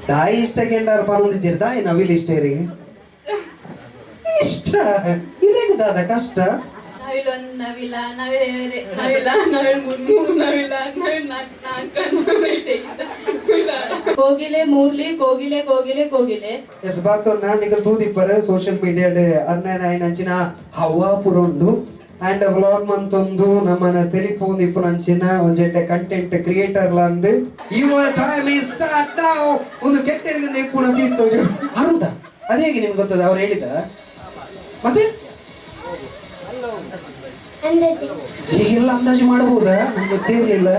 ದಾಯಿ ಇಷ್ಟ ಕೆಂಡಾರ ಪನೊಂದಿದ್ದೀರಿ. ದಾಯಿ ನವಿಲು ಇಷ್ಟ ಇರಿ? ಇಷ್ಟ ಇರೇಗ ದಾದ ಕಷ್ಟ. ನವಿಲ್ ಒಂದ್ ನವಿಲ, ನವಿಲ್ ಎರಡು ನವಿಲ, ನವಿಲ್ ಮೂರ್ ಮೂರ್ ನವಿಲ, ನವಿಲ್ ನಾಲ್ಕು ನಾಲ್ಕು, ನವಿಲ್ ಐದು ನವಿಲ. ಕೋಗಿಲೆ ಮೂರ್ಲಿ ಕೋಗಿಲೆ ಕೋಗಿಲೆ ಕೋಗಿಲೆ. ಎಸ್ ಬಾತೊನ್ನ ನಿಗಲ್ ತೂದಿಪ್ಪರ್ ಸೋಷಿಯಲ್ ಮೀಡಿಯಾಡ್ ಅರ್ನ ಅಂಚಿನ ಹವಾ ಪುರ ಉಂಡು. ಅಂಡ್ ವ್ಲಾಗ್ ಮಂತೊಂದು ನಮ್ಮನ ತೆಲಿಪೊಂದು ಇಪ್ಪುನಂಚಿನ ಒಂಜೆಡ್ಡೆ ಕಂಟೆಂಟ್ ಕ್ರಿಯೇಟರ್ ಲಾಂದ್. Your time is start now. ಒಂದು ಕೆಟ್ಟರಿಗೆ ಇಪ್ಪುನ ಪೀಸ್ ತೋಜು ಅರುಂಟ. ಅದೇ ಹೇಗೆ ನಿಮ್ಗೆ ಗೊತ್ತದ? ಅವ್ರು ಹೇಳಿದ ಮತ್ತೆ ಅಂದಾಜು. ಹೀಗೆಲ್ಲ ಅಂದಾಜು ಮಾಡಬಹುದಾ? ನಮ್ಗೆ ಗೊತ್ತೇ ಇರ್ಲಿಲ್ಲ.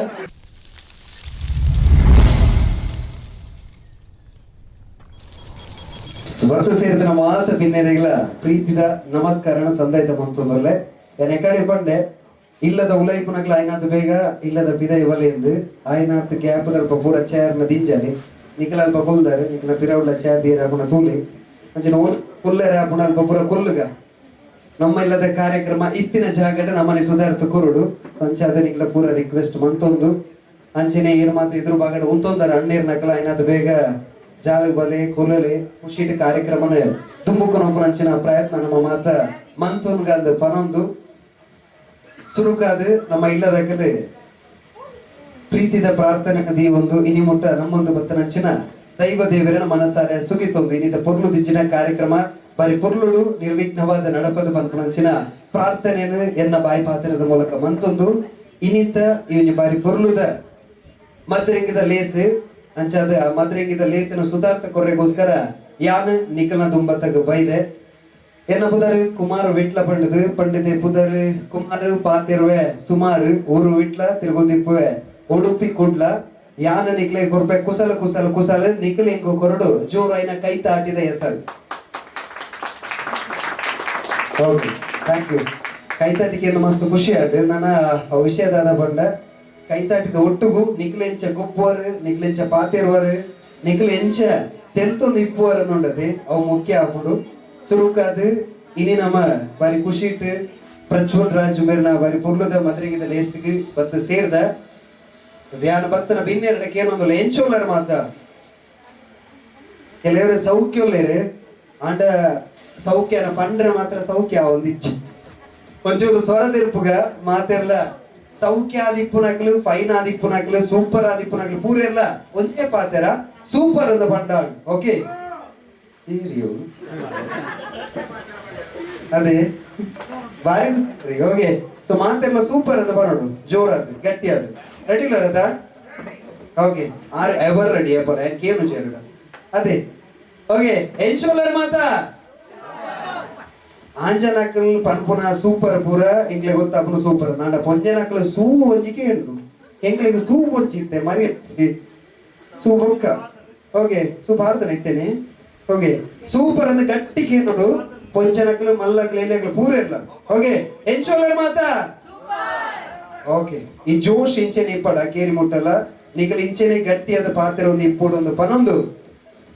ಬರ್ತ ಸೇರಿದ ಮಾತ ಬಿನ್ನೆರೆಗಳ ಪ್ರೀತಿದ ನಮಸ್ಕಾರನ ಸಂದಾಯ್ತ ಮಂತೊಂದೊಲ್ಲೆ. ಎನ ಕಡೆ ಪಂಡೆ ಇಲ್ಲದ ಉಲೈಪುನಕ್ಲ ಆಯ್ನಾತ್ ಬೇಗ ಇಲ್ಲದ ಪಿದೈ ಎಂದು ಆಯ್ನಾತ್ ಗ್ಯಾಪ್ ದಲ್ಪ ಪೂರ ಚೇರ್ನ ದಿಂಜಾಲಿ. ನಿಕಲ ಅಲ್ಪ ಕುಲ್ದಾರೆ, ನಿಕಲ ಪಿರವುಲ ಚೇರ್ ದೀರ ಅಪುನ ತೂಲಿ. ಅಂಚಿನ ಕುಲ್ಲೆರೆ ಅಪುನ ಅಲ್ಪ ಪೂರ ಕುಲ್ಲುಗ. ನಮ್ಮ ಇಲ್ಲದ ಕಾರ್ಯಕ್ರಮ ಇತ್ತಿನ ಜಾಗಡ್ ನಮ್ಮನೆ ಸುಧಾರ್ಥ ಕುರುಡು ಅಂಚಾದ ನಿಕಲ ಪೂರ ರಿಕ್ವೆಸ್ಟ್ ಮಂತೊಂದು. ಅಂಚನೆ ಏರ್ ಮಾತ ಎದುರು ಬಾಗಡ ಉಂತೊಂದಾರ ಅಣ್ಣೀರ್ ನಕಲ, ಆಯ್ನಾತ್ ಬೇಗ ಜಾಲಗ್ ಬಲೆ, ಕುಲಲೆ. ಖುಷಿಟ್ ಕಾರ್ಯಕ್ರಮನ ದುಂಬುಕೊನೊಪುನಂಚಿನ ಪ್ರಯತ್ನ ನಮ್ಮ ಮಾತ ಮಂತೊನ್ಗಂದು ಪನೊಂದು, ಸುರುಕಾದ್ ನಮ್ಮ ಇಲ್ಲದಕಲೆ ಪ್ರೀತಿದ ಪ್ರಾರ್ಥನೆ ಒಂದು ಇನಿ ಮುಟ್ಟ ನಮ್ಮೊಂದು ಬತ್ತನಂಚಿನ ದೈವ ದೇವರನ ಮನಸಾರೆ ಸುಗಿತೊಂದು, ಇನ್ನಿತ ಪೊರ್ಲು ದಿಂಜಿನ ಕಾರ್ಯಕ್ರಮ ಬಾರಿ ಪೊರ್ಲುಡು ನಿರ್ವಿಘ್ನವಾದ ನಡಪದು ಪನ್ಪುನಂಚಿನ ಪ್ರಾರ್ಥನೆಯನ್ನು ಎನ್ನ ಬಾಯಿ ಪಾತ್ರದ ಮೂಲಕ ಮಂತೊಂದು, ಇನಿತ ಇವನಿ ಬಾರಿ ಪೊರ್ಲುದ ಮದ್ರಿಂಗಿದ ಲೇಸ್. ಅಂಚಾದ ಆ ಮದ್ರಿಂಗಿದ ಲೇಸಿನ ಸುಧಾರ್ಥ ಕೊರ್ರೆಗೋಸ್ಕರ ಯಾನ್ ನಿಕಲ್ನ ದುಂಬತ್ತಗ ಬೈದೆ. ಎನ್ನ ಪುದರ್ ಕುಮಾರ್ ವಿಟ್ಲ ಪಂಡದು ಪಂಡಿದೆ. ಪುದರ್ ಕುಮಾರ್, ಪಾತಿರುವೆ ಸುಮಾರು, ಊರು ವಿಟ್ಲ, ತಿರುಗುದಿಪ್ಪುವೆ ಉಡುಪಿ ಕುಡ್ಲ. ಯಾನ ನಿಕ್ಲೆ ಕೊರ್ಪೆ ಕುಸಲ ಕುಸಲ ಕುಸಲ, ನಿಕ್ಲೆ ಇಂಕು ಕೊರಡು ಜೋರಾಯಿನ ಕೈ ತಾಟಿದ ಹೆಸರು. Okay, thank you. ಕೈತಾಟಿಕೆ ಮಸ್ತ್ ಖುಷಿ ಆಯ್ತು. ನನ್ನ ವಿಷಯದಾದ ಪಂಡ ಕೈತಾಟಿದ ಒಟ್ಟುಗು ನಿಕ್ಲೆಂಚ ಗೊಪ್ಪುವರು, ನಿಕ್ಲೆಂಚ ಪಾತಿರುವರು, ನಿಕ್ಲೆಂಚ ತೆಲ್ತೊಂದು ಇಪ್ಪುವರು ಅನ್ನುಂಡದೆ ಅವು ಮುಖ್ಯ ಆಪುಂಡು. ಸುರುಕಾದ್ ಇನಿ ನಮ್ಮ ಬಾರಿ ಖುಷಿ ಇಟ್ಟು ಪ್ರಜ್ವಲ್ ರಾಜ್ ಮೇರ್ನ ಬಾರಿ ಪೊರ್ಲುದ ಮದ್ರೆಗಿದ ಲೇಸಿಗೆ ಬತ್ತು ಸೇರ್ದ. ಯಾನ ಬತ್ತನ ಬಿನ್ನೆರಡಕ್ಕೆ ಏನೊಂದುಲ್ಲ. ಎಂಚೋಲ್ಲರ್ ಮಾತ? ಕೆಲವರು ಸೌಖ್ಯ ಉಲ್ಲೇರು, ಆಂಡ ಸೌಖ್ಯನ ಪಂಡ್ರೆ ಮಾತ್ರ ಸೌಖ್ಯ ಒಂದಿಚ್ಚಿ. ಒಂಚೂರು ಸ್ವರ ತಿರುಪುಗ. ಮಾತೆರ್ಲ ಸೌಖ್ಯ ಆದಿಪ್ಪುನಕ್ಲು, ಫೈನ್ ಆದಿಪ್ಪುನಕ್ಲು, ಸೂಪರ್ ಆದಿಪ್ಪುನಕ್ಲು ಪೂರೆಲ್ಲ ಒಂಜೇ ಪಾತೆರ, ಸೂಪರ್ ಅಂದ ಪಂಡಾಳ್. ಓಕೆ, ಅದೇ ಬಾರಿ. ಓಕೆ, ಸೊ ಮಾತೆಲ್ಲ ಸೂಪರ್ ಅಂತ ಬರೋಡು ಜೋರಾದ ಗಟ್ಟಿಯಾದ. ರೆಡಿ ಇಲ್ಲ? ಓಕೆ, ಆರ್ ಎವರ್ ರೆಡಿ ಅಪ್ಪಲ್ಲ ಕೇನು ಚೇರುಡ ಅದೇ. ಓಕೆ, ಎಂಚೋಲರ್ ಮಾತಾ? ಆಂಜನಕಲ್ ಪನ್ಪುನ ಸೂಪರ್ ಪೂರ ಎಂಕ್ಲೆ ಗೊತ್ತಾಪುನ ಸೂಪರ್. ನಾಂಡ ಪೊಂಜನಕಲ್ ಸೂ ಒಂಜಿಕೆ ಹೇಳು. ಎಂಕ್ಲೆಗ್ ಸೂ ಪೊಡ್ಚಿತ್ತೆ ಮರಿ ಸೂ ಬೊಕ್ಕ. ಓಕೆ, ಸೂ ಭಾರತನ ಇತ್ತೇನೆ. ಓಕೆ, ಸೂಪರ್ ಅಂದ್ ಗಟ್ಟಿ ಕೇನುಡು ಪೊಂಜನಕಲ್, ಮಲ್ಲಕ್ಲು, ಎಲ್ಯಕ್ಲು ಪೂರ ಇರ್ಲ. ಓಕೆ, ಎಂಚೋಲರ್ ಮಾತಾ? ಓಕೆ, ಈ ಜೋಶ್ ಇಂಚೆನೆ ಇಪ್ಪಡ ಕೇರಿ ಮುಟ್ಟಲ್ಲ. ನಿಕಲ್ ಇಂಚೆನೆ ಗಟ್ಟಿಯಾದ ಪಾತ್ರ ಒಂದು ಇಪ್ಪುಡು ಒಂದು ಪನೊಂದು,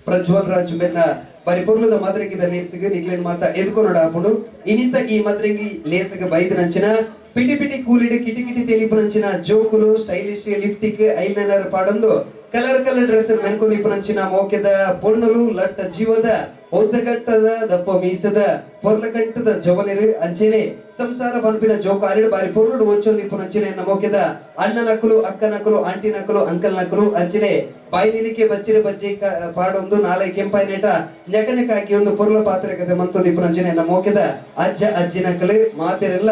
ಪ್ರಜ್ವಲ್ ರಾಜ್ ಬೆನ್ನ ಪರಿಪೂರ್ಣದ ಮದ್ರಂಗಿದ ಲೇಸಿಗೆ ನಿಕ್ಲೆನ್ ಮಾತ ಎದುಕೊನೋಡ ಆಪುಂಡು. ಇನಿತ ಈ ಮದ್ರಂಗಿ ಲೇಸಿಗೆ ಬೈದನಂಚಿನ ಪಿಟಿ ಪಿಟಿ ಕೂಲಿಡ್ ಕಿಟಿ ಕಿಟಿ ತೆಲಿಪುನಂಚಿನ ಜೋಕುಲು, ಸ್ಟೈಲಿಶ್ ಲಿಪ್ಟಿಕ್ ಐಲೈನರ್ ಪಾಡೊಂದು ಕಲರ್ ಕಲರ್ ಡ್ರೆಸ್ ಮೆನ್ಕೊಂದಿಪ್ಪುನಂಚಿನ ಮೋಕೆದ ಪೊಣ್ಣುಲು, ಲಟ್ಟ ಜೀವದ ಒದ್ದಗಟ್ಟದ ದಪ್ಪ ಮೀಸದ ಪೊರ್ಲಕಂಟದ ಜವನಿರು, ಅಂಚೆನೆ ಸಂಸಾರ ಪನ್ಪಿನ ಜೋಕಾಲಿಡ್ ಬಾರಿ ಪೊರ್ಲುಡು ಒಚ್ಚೊಂದಿಪ್ಪುನಂಚಿನ ಎನ್ನ ಮೋಕೆದ ಅಣ್ಣನಕುಲು, ಅಕ್ಕನಕುಲು, ಆಂಟಿ ನಕುಲು, ಅಂಕಲ್ ನಕುಲು, ಅಂಚೆನೆ ಬಾಯಿ ನಿಲಿಕೆ ಬಚ್ಚಿರೆ ಬಜ್ಜಿ ಪಾಡೊಂದು ನಾಳೆ ಕೆಂಪಾಯಿನೇಟ ನೆಕನೆಕ ಹಾಕಿ ಒಂದು ಪೊರ್ಲ ಪಾತ್ರೆ ಕತೆ ಮಂತೊಂದಿಪ್ಪುನಂಚಿನ ಎನ್ನ ಮೋಕೆದ ಅಜ್ಜ ಅಜ್ಜಿನಕಲು ಮಾತೆರೆಲ್ಲ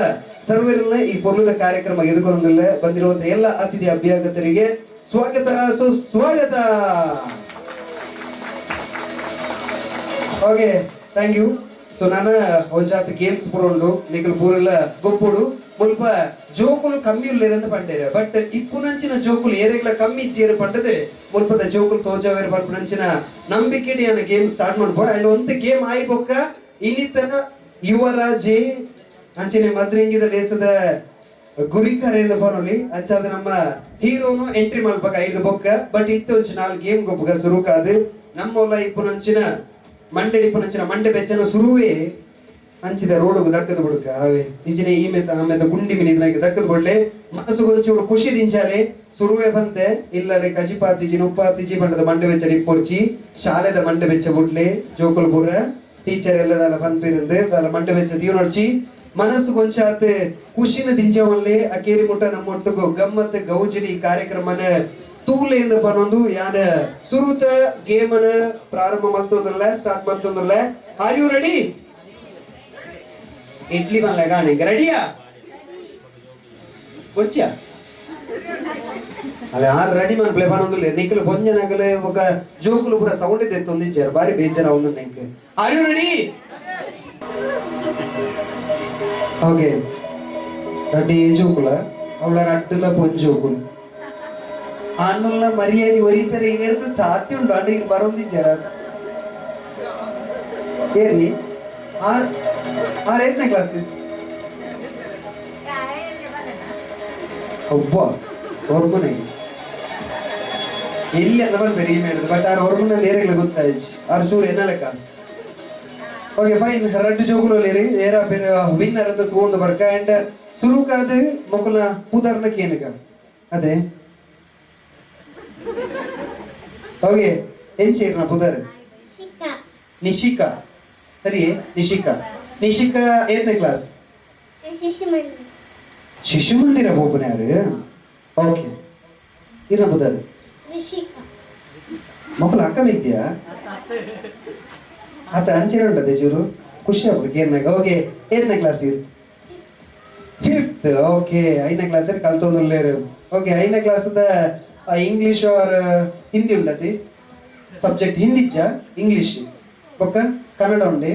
ಸರ್ವರೆಲ್ಲ ಈ ಪೊರ್ಲುದ ಕಾರ್ಯಕ್ರಮ ಎದುಕೊಂದಿಲ್ಲ. ಬಂದಿರುವಂತ ಎಲ್ಲ ಅತಿಥಿ ಅಭ್ಯಾಗತರಿಗೆ ಸ್ವಾಗತ ಸುಸ್ವಾಗತ. Okay, thank you. So ನಾನು ಒಂಜಾತ್ ಗೇಮ್ಸ್ ಪೂರ ಉಂಡು, ನಿಕಲ್ ಪೂರೆಲ್ಲ ಗೊಪ್ಪುಡು. ಮುಲ್ಪ ಜೋಕುಲು ಕಮ್ಮಿ ಉಲ್ಲೇರಂತ ಪಂಡೇರೆ, ಬಟ್ ಇಪ್ಪುನಂಚಿನ ಜೋಕುಲು ಏರೆಗ್ಲ ಕಮ್ಮಿ ಇಜ್ಜೇರು ಪಂಡದೆ ಮುಲ್ಪದ ಜೋಕುಲು ತೋಜಾವೇರು ಪನ್ಪುನಂಚಿನ ನಂಬಿಕೆ. ಯಾನ್ ಗೇಮ್ ಸ್ಟಾರ್ಟ್ ಮಾಡ್ಬೋ. ಅಂಡ್ ಒಂತೆ ಗೇಮ್ ಆಯಿ ಬೊಕ್ಕ ಇನಿತನ ಯುವರಾಜೆ ಅಂಚನೆ ಮದ್ರಿಂಗಿದ ಲೇಸದ ಗುರಿಕರೆಂದ ಪನೊಲಿ. ಅಂಚಾದ ನಮ್ಮ ಹೀರೋನು ಎಂಟ್ರಿ ಮಲ್ಪಕ ಐದು ಬೊಕ್ಕ. ಬಟ್ ಇತ್ತೆ ಒಂಚಿ ನಾಲ್ ಗೇಮ್ ಗೊಬ್ಬುಗ. ಸುರುಕಾದ್ ನಮ್ಮೊಲ್ಲ ಇಪ್ಪುನಂಚಿನ ಮಂಡೆಡ್ ಇಪ್ಪುನಂಚಿನ ಮಂಡೆ ಬೆಚ್ಚನ ಸುರುವೇ ಅಂಚಿದ ರೋಡುಗು ದಕ್ಕದ ಬುಡುಕ. ಅವೇ ನಿಜನೇ ಈ ಮೆತ್ತ ಆಮೇದ ಗುಂಡಿ ಮಿನಿ ದಕ್ಕದ ಬೊಡ್ಲೆ. ಮನಸ್ಸು ಒಂಚೂರು ಖುಷಿ ದಿಂಚಾಲೆ. ಸುರುವೆ ಬಂತೆ ಇಲ್ಲಡೆ ಕಜಿಪಾತಿಜಿ ನುಪ್ಪಾತಿಜಿ ಪಂಡದ ಮಂಡೆ ಬೆಚ್ಚ ಇಪ್ಪೊಡ್ಚಿ ಶಾಲೆದ ಮಂಡೆ ಬೆಚ್ಚ ಬುಡ್ಲೆ ಜೋಕುಲು ಪೂರ ಟೀಚರ್ ಎಲ್ಲದಾಲ ಪನ್ಪಿರಂದು ದಾಲ ಮಂಡೆ ಬೆಚ್ಚ ದೀವನೊಡ್ಚಿ ಮನಸ್ಸು ಕೊಂಚಾತ್ ಖುಷಿನ ದಿಂಚವನ್ಲೆ ಅಕೇರಿ ಮುಟ್ಟ ನಮ್ಮೊಟ್ಟುಗು ಗಮ್ಮತ್ ಗೌಜಿಡಿ ಕಾರ್ಯಕ್ರಮನ ತೂಲೆಂದು ಪನೊಂದು ಯಾನ ಸುರುತ ಗೇಮನ ಪ್ರಾರಂಭ ಮಲ್ತೊಂದುಲ್ಲ, start ಮಲ್ತೊಂದುಲ್ಲ. Are you ready? Idli ಮಲ್ಲ ಗಾಣಿ ರೆಡಿಯಾ? ಕೊಡ್ಚಿಯಾ ಅಲ್ಲ ಆರು ರೆಡಿ ಮನ್ ಪ್ಲೇ ಪನೊಂದುಲ್ಲ. ನಿಕ್ಕಲು ಪೊಂಜನಗಲೆ ఒక ಜೋಕುಲು ಪೂರ ಸೌಂಡ್ ದೆತ್ತೊಂದಿಜ್ಜಾರು, ಬಾರಿ ಬೇಜಾರ ಒಂದು ನೆಂಕ್. Are you ready? Okay, ready. ಜೋಕುಲ ಅವಳ ರಡ್ಡುಲ ಪೊಂಜೋಕುಲು ಆಂದೋಲನ ಮರ್ಯಾದೆ ಒರಿಪೆರೆ ಇರೆಡ್ದು ಸಾಧ್ಯ ಉಂಡು ಅಂಡ ಇರ್ ಬರೊಂದಿಜ್ಜಾರ ಏರಿ ಆರ್ ಆರ್ ಏತ್ನೇ ಕ್ಲಾಸ್? ಒಬ್ಬ ಹೊರ್ಮನೆ ಎಲ್ಲಿ ಅಂತ ಬರ್ಬೇರಿ ಈ ಮೇಡದ, ಬಟ್ ಆರ್ ಹೊರ್ಮನೆ ಬೇರೆಗ್ಲ ಗೊತ್ತಾಯ್ತು ಆರ್ ಚೂರು ಏನ ಲೆಕ್ಕ. ಓಕೆ ಫೈನ್, ರಡ್ಡು ಜೋಕುಲು ಲೇರಿ ಏರ ಬೇರೆ ವಿನ್ನರ್ ಅಂತ ತೂವೊಂದು ಬರ್ಕ. ಅಂಡ್ ಸುರುಕಾದ ಮೊಕುಲ ಪುದರ್ನ ಕೇನಗ ಅದೇ. ಓಕೆ, ಏನ್ ಚೇರ್ನ ಪುದರ್? ನಿಶಿಕಾ. ಸರಿ, ನಿಶಿಕಾ. ನಿಶಿಕಾ ಏತ್ನೇ ಕ್ಲಾಸ್? ಶಿಶು ಮಂದಿರ ಹೋಗುನ ಯಾರು? ಓಕೆ, ಇರ್ನ ಪುದರ್? ಮಕ್ಕಳು ಅಕ್ಕ ಮೆಗ್ದಿಯಾ? ಆತ ಅಂಚೆನೆ ಉಂಟದೆ ಚೂರು ಖುಷಿ ಆಗ್ಬಿಡು ಕೇರ್ನಾಗ. ಓಕೆ, ಏತ್ನೇ ಕ್ಲಾಸ್ ಇರ್? ಫಿಫ್ತ್. ಓಕೆ, ಐದನೇ ಕ್ಲಾಸ್ ಕಲ್ತೊಂದುಲ್ಲೇರು. ಓಕೆ, ಐದನೇ class English R Hindi ಉಂಡತಿ subject? ಹಿಂದಿಜ್ಜ, English ಬೊಕ್ಕ ಕನ್ನಡ ಉಂಡೆ.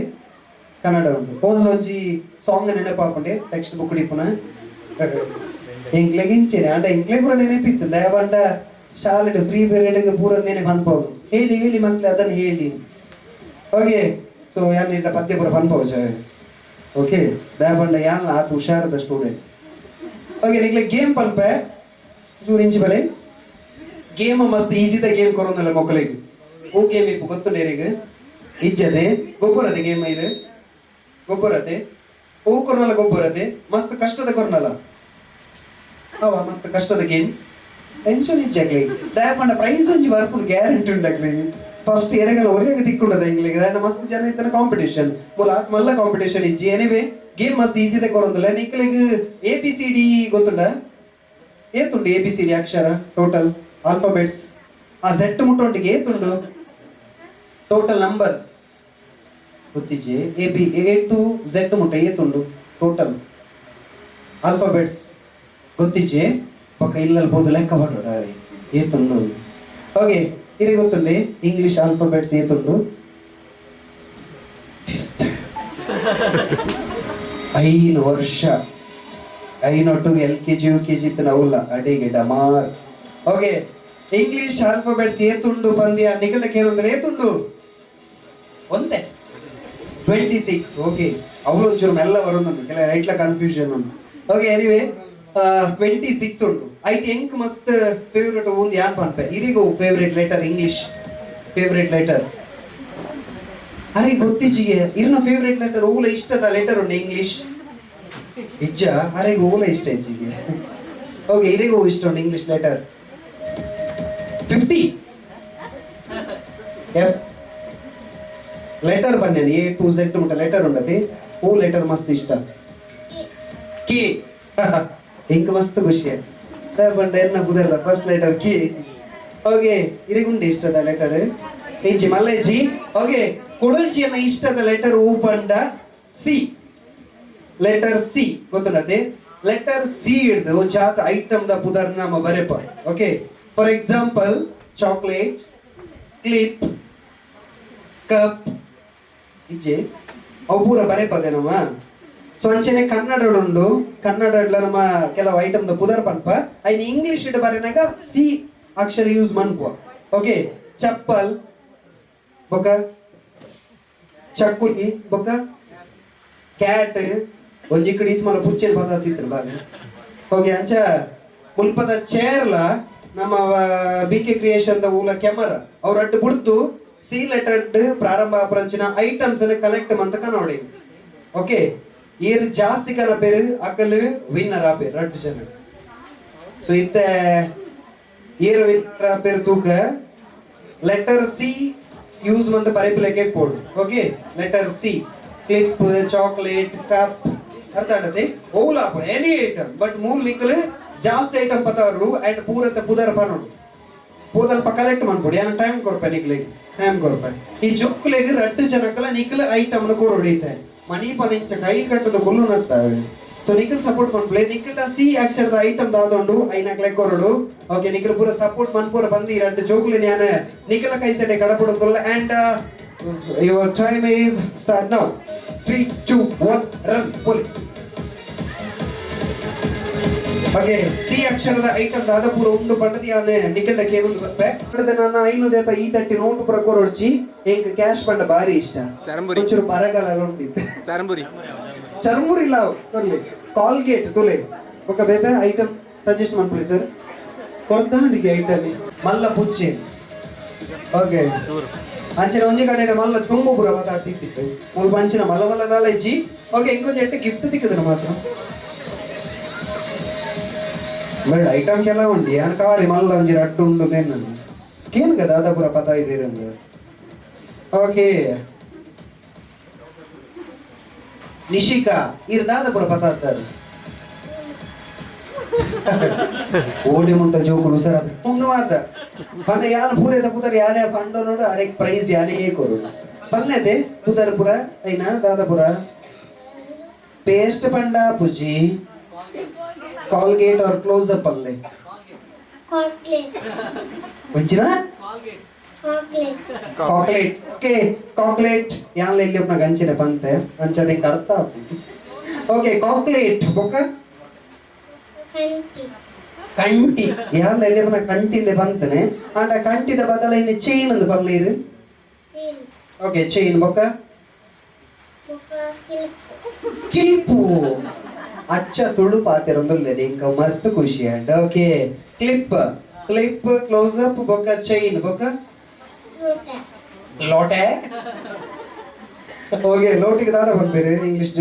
ಕನ್ನಡ ಉಂಡು. ಫೋನ್ ಒಂಜಿ ಸಾಂಗ್ ನೆನಪಾಪುಂಡೆ ಟೆಕ್ಸ್ಟ್ ಬುಕ್ ಡಿಪ್ಪುನ ಎಂಕ್ಲೆಗ್ ಇಂಚೆನೆ ಅಂಡ ಎಂಕ್ಲೆ ಪೂರ ನೆನಪಿತ್ತು. ದಯಪಂಡ ಶಾಲೆಡ್ ಫ್ರೀ ಪೀರಿಯಡ್ ಪೂರ ನೆನೆ ಪನ್ಪೋದು, ಹೇಳಿ ಹೇಳಿ ಮಕ್ಳು ಅದನ್ನು ಹೇಳಿ. ಓಕೆ, ಸೊ ಯಾನ್ ಇಟ್ಟ ಪದ್ಯ ಪೂರ ಪನ್ಪೋಚ. ಓಕೆ, ದಯಪಂಡ ಯಾನ್ ಆತ ಹುಷಾರದ ಸ್ಟೂಡೆಂಟ್. ಓಕೆ, ನಿಕ್ಲೆ ಗೇಮ್ ಪನ್ಪೆ, ಚೂರು ಇಂಚಿ ಬಲೆ. ಗೇಮ್ ಮಸ್ತ್ ಈಸಿದ ಗೇಮ್ ಕೊರೊಂದಲ್ಲ ಮಕ್ಕಳಿಗೆ. ಓ ಗೇಮ್ ಇಪ್ಪು ಗೊತ್ತುಂಡೇರಿಗೆ ಇಜ್ಜದೆ? ಗೊಬ್ಬರದೆ ಗೇಮ್ ಇದು ಗೊಬ್ಬರತೆ. ಹೂ ಕೊರ್ನಲ್ಲ ಗೊಬ್ಬರತೆ, ಮಸ್ತ್ ಕಷ್ಟದ ಕೊರ್ನಲ್ಲ ಅವ, ಮಸ್ತ್ ಕಷ್ಟದ ಗೇಮ್. ಟೆನ್ಷನ್ ಇಜ್ಜಾಗ್ಲಿ, ದಯಪಂಡ ಪ್ರೈಸ್ ಒಂಜಿ ಬರ್ಪುಂಡು, ಗ್ಯಾರಂಟಿ ಉಂಡಾಗ್ಲಿ. ಫಸ್ಟ್ ಎರೆಗಲ ಒರಿಯಗ ತಿಕ್ಕುಂಡದ ಇಂಗ್ಲಿಗೆ. ದಾಯನ ಮಸ್ತ್ ಜನ ಇತ್ತನ ಕಾಂಪಿಟೇಷನ್ ಮುಲ ಮಲ್ಲ ಕಾಂಪಿಟೇಷನ್ ಇಜ್ಜಿ. ಎನಿವೆ ಗೇಮ್ ಮಸ್ತ್ ಈಸಿದ ಕೊರೊಂದುಲ್ಲ ನಿಕ್ಲೆಗ್. A B C D ಗೊತ್ತುಂಡ? ಏತುಂಡು A B C D Akshara? Total alphabets ಆ ಸೆಟ್ ಮುಟ್ಟೊಂಟಿಗೆ ಏತುಂಡು ಟೋಟಲ್ ನಂಬರ್ಸ್ ಗೊತ್ತಿಜ್ಜಿ? A B A to Z ಮುಟ್ಟ ಏತುಂಡು ಟೋಟಲ್ ಆಲ್ಫಾಬೆಟ್ಸ್ ಗೊತ್ತಿಜ್ಜಿ? ಪಕ್ಕ ಇಲ್ಲಲ್ಲಿ ಪೋದು ಲೆಕ್ಕ ಮಾಡೋಣ ಏತುಂಡು. ಓಕೆ, ಇರಿ ಗೊತ್ತುಂಡೆ ಇಂಗ್ಲಿಷ್ ಆಲ್ಫಾಬೆಟ್ಸ್ ಏತುಂಡು? 5 ವರ್ಷ ಐನೊಟ್ಟು L K G U K G ಇತ್ತು ಅಡಿಗೆ ಡಮಾರ್. Okay, English alphabets ಏತುಂಡು ಪಂದ್ಯ ನಿಗಲ ಕೇಳುಂದ್ರೆ ಏತುಂಡು? ಒಂದೇ 26. ಓಕೆ, ಅವಳು ಒಂಚೂರು ಮೆಲ್ಲ ಬರೋದುಂಟು, ಕೆಲ ರೈಟ್ಲ ಕನ್ಫ್ಯೂಷನ್ ಉಂಟು. ಓಕೆ, ಎನಿವೆ 26 ಉಂಟು. ಐಟ್ ಎಂಕ್ ಮಸ್ತ್ ಫೇವ್ರೆಟ್ ಒಂದು ಯಾನ್ ಪನ್ಪೆ ಇರಿಗು. Favourite letter English favourite letter ಅರೆ ಗೊತ್ತಿಜ್ಜಿಗೆ? ಇರ್ನ ಫೇವ್ರೆಟ್ ಲೆಟರ್ ಓಲ ಇಷ್ಟದ ಲೆಟರ್ ಉಂಟು ಇಂಗ್ಲಿಷ್ ಇಜ್ಜ? ಅರೆಗೆ ಓಲ ಇಷ್ಟ ಇಜ್ಜಿಗೆ? ಓಕೆ, ಇರಿಗೂ ಇಷ್ಟ ಉಂಟು English letter? 50 F letter ಬನ್ನಿ, A to Z ಮುಟ್ಟ ಲೆಟರ್ ಉಂಟತಿ, ಓ ಲೆಟರ್ ಮಸ್ತ್ ಇಷ್ಟ? ಕಿ. ಇಂಕ್ ಮಸ್ತ್ ಖುಷಿ ಬಂಡ ಎನ್ನ ಬುದರ್ದ first letter ಕಿ. ಓಕೆ, ಇರಿಗುಂಡೆ ಇಷ್ಟದ ಲೆಟರ್ ಇಜ್ಜಿ ಮಲ್ಲೇಜಿ. ಓಕೆ, ಕೊಡೊಂಜಿ ಇಷ್ಟದ ಲೆಟರ್ ಊ ಪಂಡ C. Letter C ಗೊತ್ತುಂಡತೆ? Letter C ಹಿಡ್ದು ಜಾತ ಐಟಮ್ the ಪುದರ್ ನಮ್ಮ ಬರೆಪ. Okay, for example chocolate, clip, cup ಇಜ್ಜೆ ಅವು ಪೂರ ಬರೆಪದೆ ನಮ್ಮ. ಸೊ ಅಂಚನೆ ಕನ್ನಡ ಉಂಡು. ಕನ್ನಡ ನಮ್ಮ ಕೆಲವು ಐಟಮ್ the ಪುದರ್ ಪನ್ಪ, ಐನ್ ಇಂಗ್ಲಿಷ್ ಇಡ್ ಬರೆನಾಗ ಸಿ ಅಕ್ಷರ ಯೂಸ್ ಮನ್ಪುವ. ಓಕೆ, ಚಪ್ಪಲ್ ಬೊಕ ಚಕ್ಕುಲಿ ಬೊಕ ಕ್ಯಾಟ್. ಒಂಜಿ ಕಡೆ ಇತ್ತು ಮಲ್ಲ ಪುಚ್ಚೆನ್ ಪದಾರ್ಥ ಬಾಗ. ಓಕೆ, ಅಂಚ ಮುಲ್ಪದ ಚೇರ್ಲ ನಮ್ಮ B K creation the ಊಲ camera ಅವ್ರ ಅಡ್ಡು ಬುಡ್ದು ಸಿ ಲೆಟರ್ ಪ್ರಾರಂಭ ಅಪರಂಚಿನ ಐಟಮ್ಸ್ ಕಲೆಕ್ಟ್ ಮಂತ ಕನೋಡಿ. ಓಕೆ, ಏರ್ ಜಾಸ್ತಿ ಕನ ಪೇರು ಅಕಲ್ ವಿನ್ನರ್ ಆಪೇರು ರಡ್ಡು ಜನ. ಸೊ ಇತ್ತೆ ಏರು ವಿನ್ನರ್ ಪೇರು ತೂಕ. ಲೆಟರ್ ಸಿ ಯೂಸ್ ಮಂತ ಬರೆಪಿಲಕ್ಕೆ ಪೋಡು. Okay, letter C, clip, chocolate, cup, ಅರ್ಥ ಆಡತ್ತೆ. ಓಲಾಪು ಎನಿ ಐಟಮ್, ಬಟ್ ಮೂರು ನಿಕ್ಕಲು ಜಾಸ್ತಿ ಐಟಮ್ ಪತಾರು ಅಂಡ್ ಪೂರತ ಪುದರ್ ಪನೋಡು. ಪೂದಲ್ಪ ಕಲೆಕ್ಟ್ ಮನ್ಪೊಡು. ಯಾನ್ ಟೈಮ್ ಕೊರ್ಪೆ ನಿಕ್ಲೆಗ್, ಟೈಮ್ ಕೊರ್ಪೆ. ಈ ಜೋಕುಲೆಗ್ ರಡ್ಡು ಜನಕಲ ನಿಕ್ಲ ಐಟಮ್ ಕೊರೊಡಿತೆ. ಮಣಿ ಪದಿಂಚ ಕೈ ಕಟ್ಟದ ಕುಲ್ಲು ನತ್ತಾವೆ. ಸೊ ನಿಖಲ್ ಸಪೋರ್ಟ್ ಮನ್ಪುಲೆ. ನಿಖಲ್ ಸಿ ಅಕ್ಷರದ ಐಟಮ್ ದಾದೊಂಡು ಐನಕ್ಲೆ ಕೊರಡು. ಓಕೆ, ನಿಖಲ್ ಪೂರ ಸಪೋರ್ಟ್ ಮನ್ಪೂರ ಬಂದು ಈ ರಡ್ಡು ಜೋಕುಲೆ Jnana ನಿಖಲ ಕೈತಡೆ ಕಡಪುಡುಂದುಲ್ಲ. And your time is start now. 3, 2, 1, run. ಪೋಲಿ. ಓಕೆ, ಸಿ ಅಕ್ಷರದ ಐಟಮ್ ದಾದ ಪೂರ ಉಂಡು ಪಂಡದಿ ಯಾನೆ ನಿಖಲ್ಡ ಕೇವಲ ಬರ್ಪೆ. ನನ್ನ ಐನು ದೇತ ಈ ತಟ್ಟಿ ನೋಟು ಪೂರ ಕೊರೊಡ್ಚಿ. ಎಂಕ್ ಕ್ಯಾಶ್ ಪಂಡ ಬಾರಿ ಇಷ್ಟ. ಚರಂಬುರಿ. ಒಂಚೂರು ಬರಗಾಲ ಎಲ್ಲ ಉಂಡಿತ್ತು. ಚರಂಬುರಿ. ಚರ್ಮುರಿ ಇಲ್ಲ, ಕೊರ್ಲಿ. ಕಾಲ್ಗೇಟ್ ತುಲೆ. ఒక ಬೇಬೆ ಐಟಮ್ ಸಜೆಸ್ಟ್ ಮನ್ಪುಲಿ ಸರ್. ಕೊಡ್ತಾಂಡಿಗೆ ಐಟಮ್ ಮಲ್ಲ ಪುಚ್ಚೆ. ಓಕೆ, ಅಂಚಿನ ಒಂಜಿ ಕಡೆ ಮಲ್ಲ ಚೊಂಬು ಪೂರ ಮಾತಾಡ್ತಿತ್ತು. ಮುಲ್ಪ ಅಂಚಿನ ಮಲ್ಲ ಮಲ್ಲ ದಾಲ ಇಜ್ಜಿ. ಓಕೆ, ಇಂಕೊಂಜಿ ಎಟ್ಟು ಗಿಫ್ಟ್ ತಿಕ್ಕುದು ಮಾತ್ರ ಬೇಡ. ಐಟಮ್ ಕೆಲ ಉಂಡಿ ಯಾನ್ ಕಾರಿ ಮಲ್ಲ ಒಂಜಿ ರಡ್ಡು ಉಂಡು. ನಾನು ಕೇನ್ಗ ದಾದಾಪುರ ಪತ ಇದ್ದೀರಂದು. ಓಕೆ, ನಿಶಿಕಾ, ಇರ್ ದಾದಾಪುರ ಪತ ಅಂತಾರೆ. ಓಡಿ ಮುಂಟ ಜೋಕುಲು ಸರ್ ಒಂದು ಮಾತ ಪಂಡ ಯಾನ್ ಪೂರೇದ ಪುದರ್ ಯಾನೇ ಪಂಡ ನೋಡು. ಅರೆ, ಪ್ರೈಸ್ ಯಾನೇ ಕೊರು ಪನ್ನೆದೆ. ಪುದರ್ ಪುರ ಐನ ದಾದಾಪುರ ಪೇಸ್ಟ್ ಪಂಡ ಪುಜಿ, ಕಾಲ್ಗೇಟ್ ಆರ್ ಕ್ಲೋಸ್ ಅಪ್ ಅಲ್ಲೇ. Chocolate. ಒಂಚಿನ? Chocolate. ಕಾಕ್ಲೇಟ್. ಓಕೆ, ಕಾಕ್ಲೇಟ್. ಯಾನ್ಲ ಇಲ್ಲಿ ಒಬ್ಬನ ಗಂಚಿನ ಪಂತೆ ಅಂಚನೆ ನಿಂಗೆ ಅರ್ಥ. ಓಕೆ, ಕಾಕ್ಲೇಟ್ ಬೊಕ್ಕ? ಕಂಟಿ. ಕಂಟಿ. ಯಾನ್ಲ ಇಲ್ಲಿ ಒಬ್ಬನ ಕಂಟಿಂದೆ ಬಂತನೆ. ಆಂಡ ಕಂಟಿದ ಬದಲ ಇನ್ನು ಚೈನ್ ಅಂದ್ ಪಲ್ಲೇರು. ಚೈನ್. ಓಕೆ, ಚೈನ್ ಬೊಕ್ಕ? ಬೊಕ್ಕ ಕ್ಲಿಪ್. ಕಿಲ್ಪು. ಅಚ್ಚ ತುಳು ಪಾತೆರೊಂದುಲ್ಲೆ, ಇಂಕ ಮಸ್ತ್ ಖುಷಿ. And okay, clip, clip, close up ಬೊಕ್ಕ ಚೈನ್ ಬೊಕ್ಕ? ಲೋಟ. ಲೋಟೆ. ಓಕೆ, ಲೋಟಿಗೆ ದಾದ ಬರ್ಬೇರೆ ಇಂಗ್ಲಿಷ್?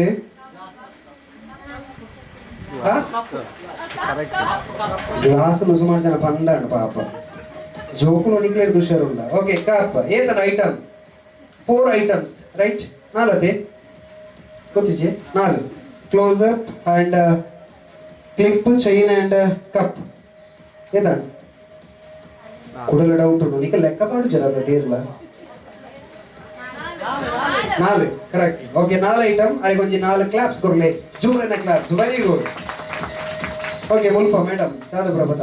ಕರೆಕ್ಟ್. ಗ್ಲಾಸ್ ಸುಮಾರು ಜನ ಪಂದಾಂಡ್. ಪಾಪ ಜೋಕುಲು ನಿಕ್ಲೇಟ್ ಹುಷಾರುಲ್ಲ. Okay, cup. ಏತನ ಐಟಮ್? Four items, right? ನಾಲದೆ ಗೊತ್ತಿಜೆ. ನಾಲ್: close up and clip, chain and cup. ಏತಾಂಡ್ ಕುಡಲ ಡೌಟ್ ಉಂಟು. ನಿಕ ಲೆಕ್ಕ ಪಾಡು ಜರ ತೀರ್ಲ. ನಾಲ್, ಕರೆಕ್ಟ್. ಓಕೆ, ನಾಲ್ ಐಟಮ್. ಅರೆ, ಕೊಂಚ ನಾಲ್ ಕ್ಲಾಪ್ಸ್ ಕೊರ್ಲೆ, ಜೋರಿನ ಕ್ಲಾಪ್ಸ್. Very good. ಓಕೆ, ಮುಲ್ಪ ಮೇಡಮ್ ದಾದ ಪ್ರಭತ?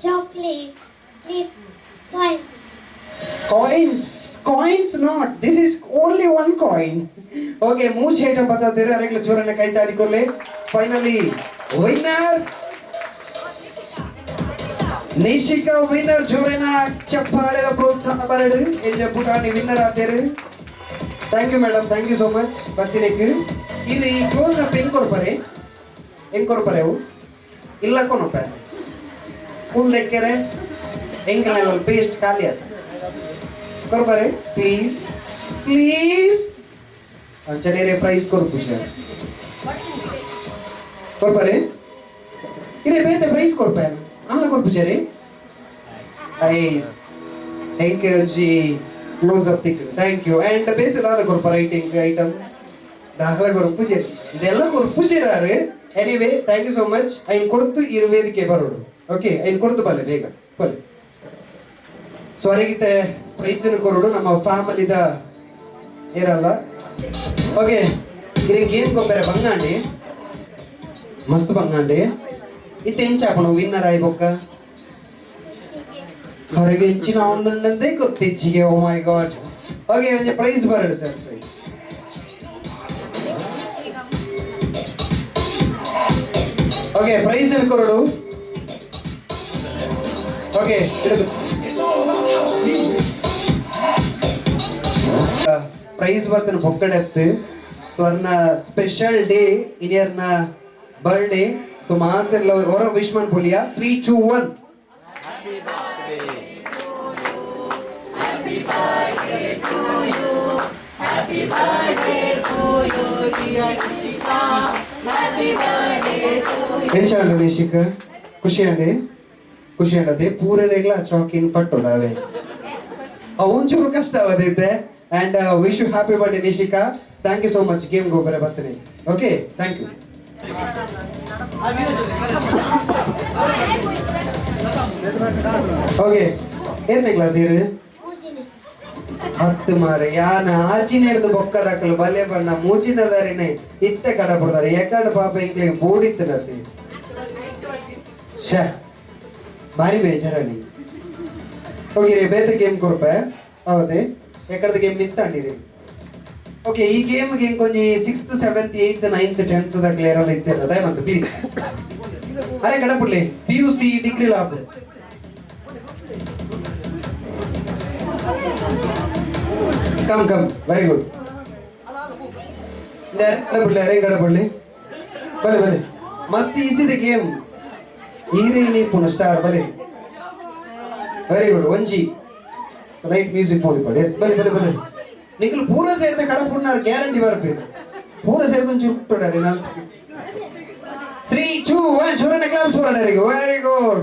Chocolate, clip, coin. Coins, coins not, this is only one coin. Okay, ಮೂಜಿ ಐಟಮ್ ಬತ್ತಾತೀರಿ. ಅರೆಗ್ಲ ಜೋರನ್ನ ಕೈ ತಾಡಿಕೊಳ್ಳಿ. Finally winner Nishika winner. ಜೋರಿನ ಚಪ್ಪಾಳೆದ ಪ್ರೋತ್ಸಾಹ ಬರಡು. ಎಲ್ಲಿ ಪುಟಾಣಿ ವಿನ್ನರ್ ಆತೇರು. Thank you madam, thank you so much ಬರ್ತೀನಿಕ್. ಇದು ಈ ಕ್ಲೋಸ್ ಅಪ್ ಹೆಂಗ್ ಕೊರ್ಪರೆ, ಹೆಂಗ್ ಕೊರ್ಪರೆ ಅವು? ಇಲ್ಲ ಕೊನಪ್ಪ, ಕೂಲ್ ದೆಕ್ಕೆರೆ ಎಂಕಲ್ ಪೇಸ್ಟ್ ಖಾಲಿ ಆತ. ಕೊರ್ಪರೆ, ಪ್ಲೀಸ್ ಪ್ಲೀಸ್. ಅಂಚನೇರೆ ಪ್ರೈಸ್ ಕೊರ್ಪು ಸರ್. ಕೊರ್ಪರೆ ಇರೇ ಬೇತೆ ಪ್ರೈಸ್ ಕೊರ್ಪೆ ಆಮೇಲೆ ಕೊರ್ಪು ಸರಿ. Nice, thank you G. Close up ತಿಕ್. Thank you. And ಬೇತೆ ದಾದ ಕೊರ್ಪ ರೈಟಿಂಗ್ ಐಟಮ್ ದಾಖಲೆ ಕೊರ್ಪು ಜೇರಿ. ಇದೆಲ್ಲ ಕೊರ್ಪು ಜೇರಾರು. Anyway, thank you so much. ಐನ್ ಕೊಡ್ತು ಇರು ವೇದಿಕೆ ಬರೋಡು. ಓಕೆ, ಐನ್ ಕೊಡ್ತು ಬಲ್ಲೆ, ಬೇಗ ಬಲ್ಲೆ. ಸೊ ಅರಿಗಿತೆ ಪ್ರೈಸ್ ಕೊರಡು ನಮ್ಮ ಫ್ಯಾಮಿಲಿದ ಇರಲ್ಲ. ಓಕೆ, ಇರೆ ಗೇಮ್ ಕೊಬ್ಬರೆ ಬಂಗಾಂಡಿ, ಮಸ್ತ್ ಬಂಗಾಂಡಿ. ಇತ್ತೆ ಎಂಚ ಆಪಣ ವಿನ್ನರ್ ಆಯಿ ಬೊಕ್ಕ? ಹೊರಗೆ ಹೆಚ್ಚಿನ ಒಂದುಂಡಂದೇ ಗೊತ್ತಿಜ್ಜಿಗೆ. Oh my god. ಓಕೆ, ಒಂಜಿ ಪ್ರೈಸ್ ಬರಡು ಸರ್, ಪ್ರೈಸ್. ಓಕೆ, ಪ್ರೈಸ್ ಕೊರಡು. ಓಕೆ, ಪ್ರೈಸ್ ಬರ್ತನ ಬೊಕ್ಕಡೆತ್ತು. ಸೊ ಅನ್ನ ಸ್ಪೆಷಲ್ ಡೇ, ಇನಿಯರ್ನ ಬರ್ಡೇ. ಸೊ ಮಾತೆಲ್ಲ ಹೊರ wish ಮನ್ಪುಲಿಯ. 3, 2, 1. Happy birthday to you, dear Nishika. Happy birthday to you. ಎಂಚ ಅಂಡ ನಿಶಿಕ? ಖುಷಿ ಅಂడి? ಖುಷಿ ಆಡದೆ ಪೂರನೆಗ್ಲ ಚಾಕಿನ್ ಪಟ್ಟೋಡವೆ ಒಂಚೂರು ಕಷ್ಟ ಅವದಿದ್ದೆ. And wish you happy birthday Nishika. Thank you so much. Game ಗೊಬ್ಬರ ಬರ್ತೀನಿ. Okay, thank you. Okay, ಏನೇ ಕ್ಲಾಸ್ ಇರು? ಮೂಜಿನ. ಹತ್ತು ಮಾರೆ ಯಾನ ಆಚಿನ ಹಿಡಿದು ಬೊಕ್ಕದಾಕಲು ಬಲೆ ಬಣ್ಣ ಮೂಚಿನ ದಾರಿನೆ ಇತ್ತೆ ಕಡ ಬಿಡ್ತಾರೆ ಎಕಡ ಪಾಪ ಇಂಕ್ಲಿಗೆ ಬೋಡಿತ್ತನತಿ ಶ ಭಾರಿ ಬೇಜಾರಣಿ. ಓಕೆ ರೀ, ಬೇತೆ ಗೇಮ್ ಕೊರ್ಪೆ ಹೌದೇ ಎಕಡದ ಗೇಮ್ ಮಿಸ್ ಆಂಡಿರಿ. ಓಕೆ, ಈ ಗೇಮ್ ಗೆ ಕೊಂಜಿ 6th 7th 8th 9th 10th ದ ಕ್ಲಿಯರ್ ಅಲ್ಲಿ ಇತ್ತಿರ ದಯಮಂತ ಪ್ಲೀಸ್ ಅರೆ ಕಡಪುಡ್ಲಿ P U C degree lab come come very good. ಕಡಪುಡ್ಲಿ ಅರೆ ಕಡಪುಡ್ಲಿ ಬಲೆ ಬಲೆ ಮಸ್ತ್ easy the game ಈರೇ ನೀ ಪುನಃ ಸ್ಟಾರ್ ಬಲೆ ವೆರಿ ಗುಡ್ ಒಂಜಿ ಲೈಟ್ ಮ್ಯೂಸಿಕ್ ಪೋದಿಪ್ಪಡು. ಎಸ್ ಬಲೆ ಬಲೆ ಬಲೆ ನಿಖಲ್ ಪೂರ ಸೇರಿದ ಕಡಪುಡ್ನಾರ್ ಗ್ಯಾರಂಟಿ ಬರ್ಬೇಕು ಪೂರ ಸೇರಿದ ಒಂಚೂರು ಉಪ್ಪುಡಾರೆ ನಾಲ್ಕು 3 2 1 ಜೋರನ್ನ ಕ್ಲಾಪ್ಸ್ ಹೊರಡರಿಗೆ. Very good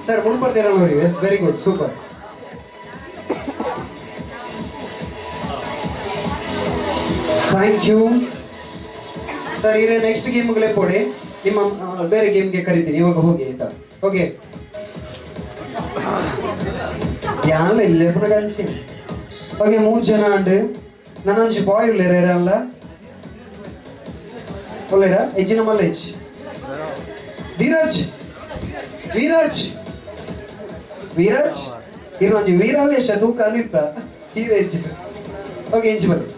sir, ಮುನ್ಪರ್ತೀರಲ್ಲ. Yes, very good, super, thank you sir. ಇರೇ ನೆಕ್ಸ್ಟ್ ಗೇಮ್ಗಳೇ ಕೊಡಿ ನಿಮ್ಮ ಬೇರೆ ಗೇಮ್ಗೆ ಕರಿತೀನಿ ಇವಾಗ ಹೋಗಿ ಆಯ್ತಾ? ಓಕೆ, ಯಾನ್ ಇಲ್ಲ ಕಂಚಿ. ಓಕೆ, ಮೂರು ಜನ ಅಂಡ್ ನನ್ನೊಂಜಿ ಬಾಯ್ ಉಲ್ಲೇರ ಅಲ್ಲ ಉಲ್ಲೇರ ಎಜ್ಜಿನ ಮಲ್ಲೇಜ್ ಧೀರಜ್ ವೀರಜ್ ವೀರಜ್ ಇನ್ನೊಂಜಿ ವೀರಾವೇಶ ತೂಕ ಅಂದಿತ್ತ ಹೀರೇಜ್. ಓಕೆ, ಎಂಚಿ ಬನ್ನಿ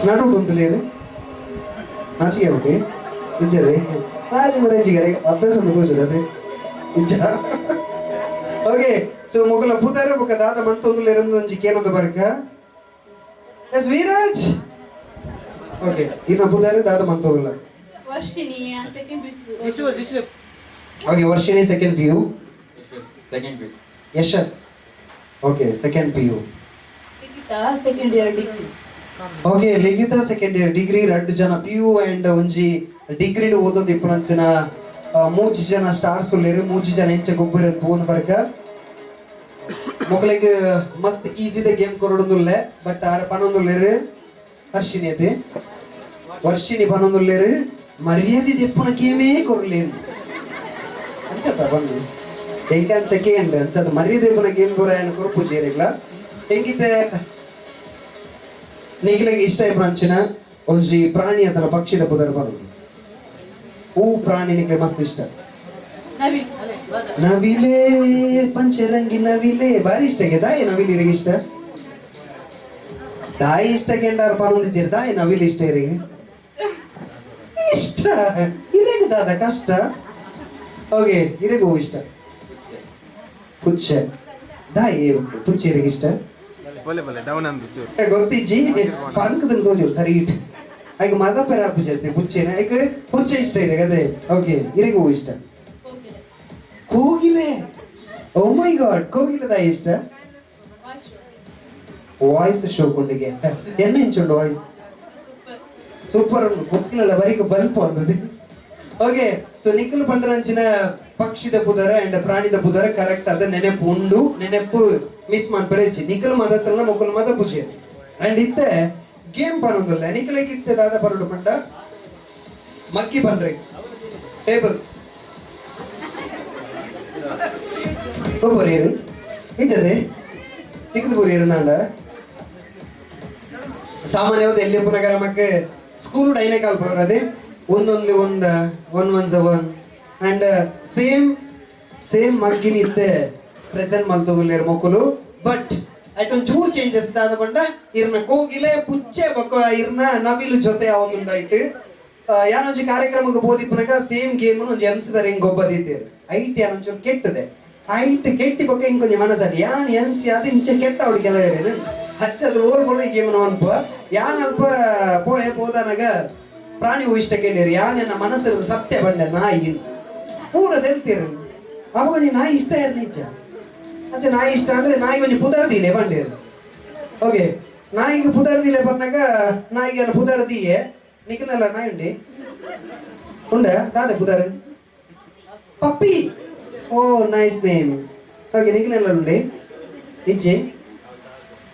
ನಡು ಉಂಟುಲೇನು ನಾಚಿಕೆ ಓಕೆ ಇಜ್ಜರೆ ರಾಜಿ ಮರಂಜಿಗರೆ ಅಭ್ಯಾಸ ಉಂಟು ತೋಜುಡು ಅದೇ ಇಜ್ಜ. ಓಕೆ, ಸೊ ಮೊಗಲ ಪುದರ ಬೊಕ ದಾದ ಮಂತೊಂದುಲೇರಂದು ಒಂಜಿ ಕೇನೊಂದು ಬರ್ಕ. ಎಸ್ ವೀರಾಜ್. ಓಕೆ, ಇನ್ನ ಪುದರ ದಾದ ಮಂತೊಂದುಲ್ಲ. Varshini second P. Okay, Varshini second P U. Second P. Yashas okay second P U. Likhitha second year degree. Okay, Likhitha second year degree ರಡ್ಡು ಜನ P U and ಒಂಜಿ ಡಿಗ್ರಿ ಓದೋದು ಇಪ್ಪುನಂಚಿನ ಮೂಜಿ ಜನ ಸ್ಟಾರ್ಸ್ ಉಲ್ಲೇರು ಮೂಜಿ ಜನ ಎಂಚ ಗೊಬ್ಬರ ತೂನ್ ಬರ್ಕ ಮೊಕಲೆಗ್ ಮಸ್ತ್ ಈಸಿದ ಗೇಮ್ ಕೊರೊಡೊಂದುಲ್ಲೆ ಬಟ್ ಆರ್ ಪನೊಂದುಲ್ಲೇರು ಹರ್ಷಿಣಿ ಅತೆ ವರ್ಷಿಣಿ ಪನೊಂದುಲ್ಲೇರು ಮರ್ಯಾದೆ ದೆಪ್ಪುನ ಗೇಮೇ ಕೊರ್ಲೇನು ಅಂಚತ್ತ ಬನ್ನಿ ಎಂಕ ಅಂಚ ಕೇಂದ್ರ ಅಂಚದ ಮರ್ಯಾದೆ ದೆಪ್ಪುನ ಗೇಮ್ ಕೊರ ಏನು ಕೊರ್ಪು ಜೇರಿಗ್ಲ ಎಂಕಿತ್ತೆ ನಿಖಿಲಿಗೆ ಇಷ್ಟ ಇಪ್ಪುನಂಚಿನ ಒಂಜಿ ಪ್ರಾಣಿ ಅಥವಾ ಪಕ್ಷಿದ ಪುದರ್ ಬರೋದು ಹೂ ಪ್ರಾಣಿ ನಿಖಿಲೆ ಮಸ್ತ್ ಇಷ್ಟ. ನವಿಲ್. ನವಿಲೇ ಪಂಚರಂಗಿ ನವಿಲೇ ಬಾರಿ ಇಷ್ಟ ದಾಯಿ ನವಿಲ್ ಇರಿಗೆ ಇಷ್ಟ ದಾಯಿ ಇಷ್ಟ ಕೆಂಡಾರ ಪರೊಂದಿದ್ದೀರಿ ದಾಯಿ ನವಿಲ್ ಇಷ್ಟ ಇರಿಗೆ ಇಷ್ಟ ಇರೇಗ ದಾದ ಕಷ್ಟ. ಓಕೆ, ಇರೇಗ ಹೂ ಇಷ್ಟ ಪುಚ್ಚೆ ದಾಯಿ ಪುಚ್ಚೆ ಇರಿಗೆ ಇಷ್ಟ ಬಲೆ ಬಲೆ ಡೌನ್ ಅಂದು ಚೂರು ಗೊತ್ತಿಜ್ಜಿ ಪರಂಕದನ್ ತೋಜು ಸರಿ it ಐಕ್ ಮದ ಪೆರ ಪುಜತೆ ಪುಚ್ಚೆನ ಐಕ್ ಪುಚ್ಚೆ ಇಷ್ಟ ಇರೇಗ ಅದೇ. ಓಕೆ, ಇರೇಗ ಹೂ ಇಷ್ಟ? ಕೋಗಿಲೆ. ಕೋಗಿಲೆ ಓ ಮೈ ಗಾಡ್ ಕೋಗಿಲೆ ದಾಯಿ ಇಷ್ಟ ವಾಯ್ಸ್ ಶೋ ಕೊಂಡಿಗೆ ಎನ್ನ ಇಂಚುಂಡು voice super. Super ಗೊತ್ತಿಲ್ಲ ಬರೀಕ್ ಬಲ್ಪ್ ಅಂದದು. ಓಕೆ, ಸೊ ನಿಖಿಲ್ ಪಂಡರಂಚಿನ ಪಕ್ಷಿದ ಪುದರ ಅಂಡ್ ಪ್ರಾಣಿದ ಪುದರ ಕರೆಕ್ಟ್ ಅದ ನೆನಪು ಉಂಡು ನೆನಪು ಮಿಸ್ ಮನ್ಪರೆ ಹೆಚ್ಚಿ ನಿಖಿಲ್ ಮದತ್ತಲ್ಲ ಮೊಕುಲ್ ಮದ ಪೂಜೆ ಅಂಡ್ ಇತ್ತೆ ಗೇಮ್ ಬರೋದಿಲ್ಲ ನಿಖಿಲಿಗೆ ಇತ್ತೆ ದಾದ ಬರೋಡು ಪಂಡ ಮಕ್ಕಿ ಪನ್ರೆ ಟೇಬಲ್ಸ್ ಪೋರಿಯರು ಇದ್ದದೆ ತಿಕ್ದು ಪೋರಿಯರು ನಾಂಡ ಸಾಮಾನ್ಯವಾದ ಎಲ್ಲಿ ಪುನಗರ ಮಕ್ಕ ಸ್ಕೂಲ್ ಡೈನೆ ಕಾಲ್ ಅದೇ ಒಂದೊಂದ್ಲಿ ಒಂದ 1 1 1 and same same ಮಗ್ಗಿನ ಇತ್ತೆ ಪ್ರೆಸೆಂಟ್ ಮಲ್ತೊಂದುಲ್ಲೇರು ಮೊಕುಲು ಬಟ್ ಐಟ್ ಒಂಚೂರು ಚೇಂಜಸ್ ದಾದ ಪಂಡ ಇರ್ನ ಕೋಗಿಲೆ ಪುಚ್ಚೆ ಬೊಕ್ಕ ಇರ್ನ ನವಿಲು ಜೊತೆ ಅವೊಂದುಂಡೈಟ್ ಯಾನೊಂಜಿ ಕಾರ್ಯಕ್ರಮಕ್ಕೆ ಬೋದಿಪ್ಪನಗ ಸೇಮ್ ಗೇಮ್ ಒಂಜಿ ಎಂಸಿದರ್ ಹಿಂಗ್ ಗೊಬ್ಬದಿತ್ತೇರು ಐಟ್ ಯಾನೊಂಚೂರು ಕೆಟ್ಟದೆ ಐಟ್ ಕೆಟ್ಟಿ ಬೊಕ್ಕ ಹಿಂಗ್ ಕೊಂಚ ಮನಸ್ಸಲ್ಲಿ ಯಾನ್ ಎಂಸಿ ಅದು ಇಂಚ ಕೆಟ್ಟ ಅವಳು ಕೆಲವರು ಹಚ್ಚದು ಓಲ್ ಬೋಲ ಈ ಗೇಮ್ ಅಲ್ಪ ಯಾನ್ ಅಲ್ಪ ಪೋಯೆ ಪೋದನಗ ಪ್ರಾಣಿ ಇಷ್ಟ ಕೇಳಿರಿ ಯಾನ್ ಎನ್ನ ಮನಸ್ಸಲ್ಲಿ ಸತ್ಯ ಬಂಡೆ ನಾಯಿ ಪೂರ ತೆಲ್ತೀರು ಅವಾಗ ಒಂಜಿ ನಾಯಿ ಇಷ್ಟ ಯಾರು ನಿಜ ಅಚ್ಚ ನಾಯಿ ಇಷ್ಟ ಅಂದ್ರೆ ನಾಯಿ ಒಂಜಿ ಪುದರ್ದಿಲೆ ಬಂಡೇರು. ಓಕೆ, ನಾಯಿಗೆ ಪುದರ್ದಿಲೆ ಬಂದಾಗ ನಾಯಿಗೆ ಪುದರ್ದಿಯೇ ನಿಖಿನಲ್ಲ ನಾಯಿ ಉಂಡಿ ಉಂಡ ದಾದೆ ಪುದರ್ Puppy. Oh nice name. Okay, ನಿಕ್ಲೆಲ್ಲ ಉಂಡೆ ಇಜ್ಜಿ?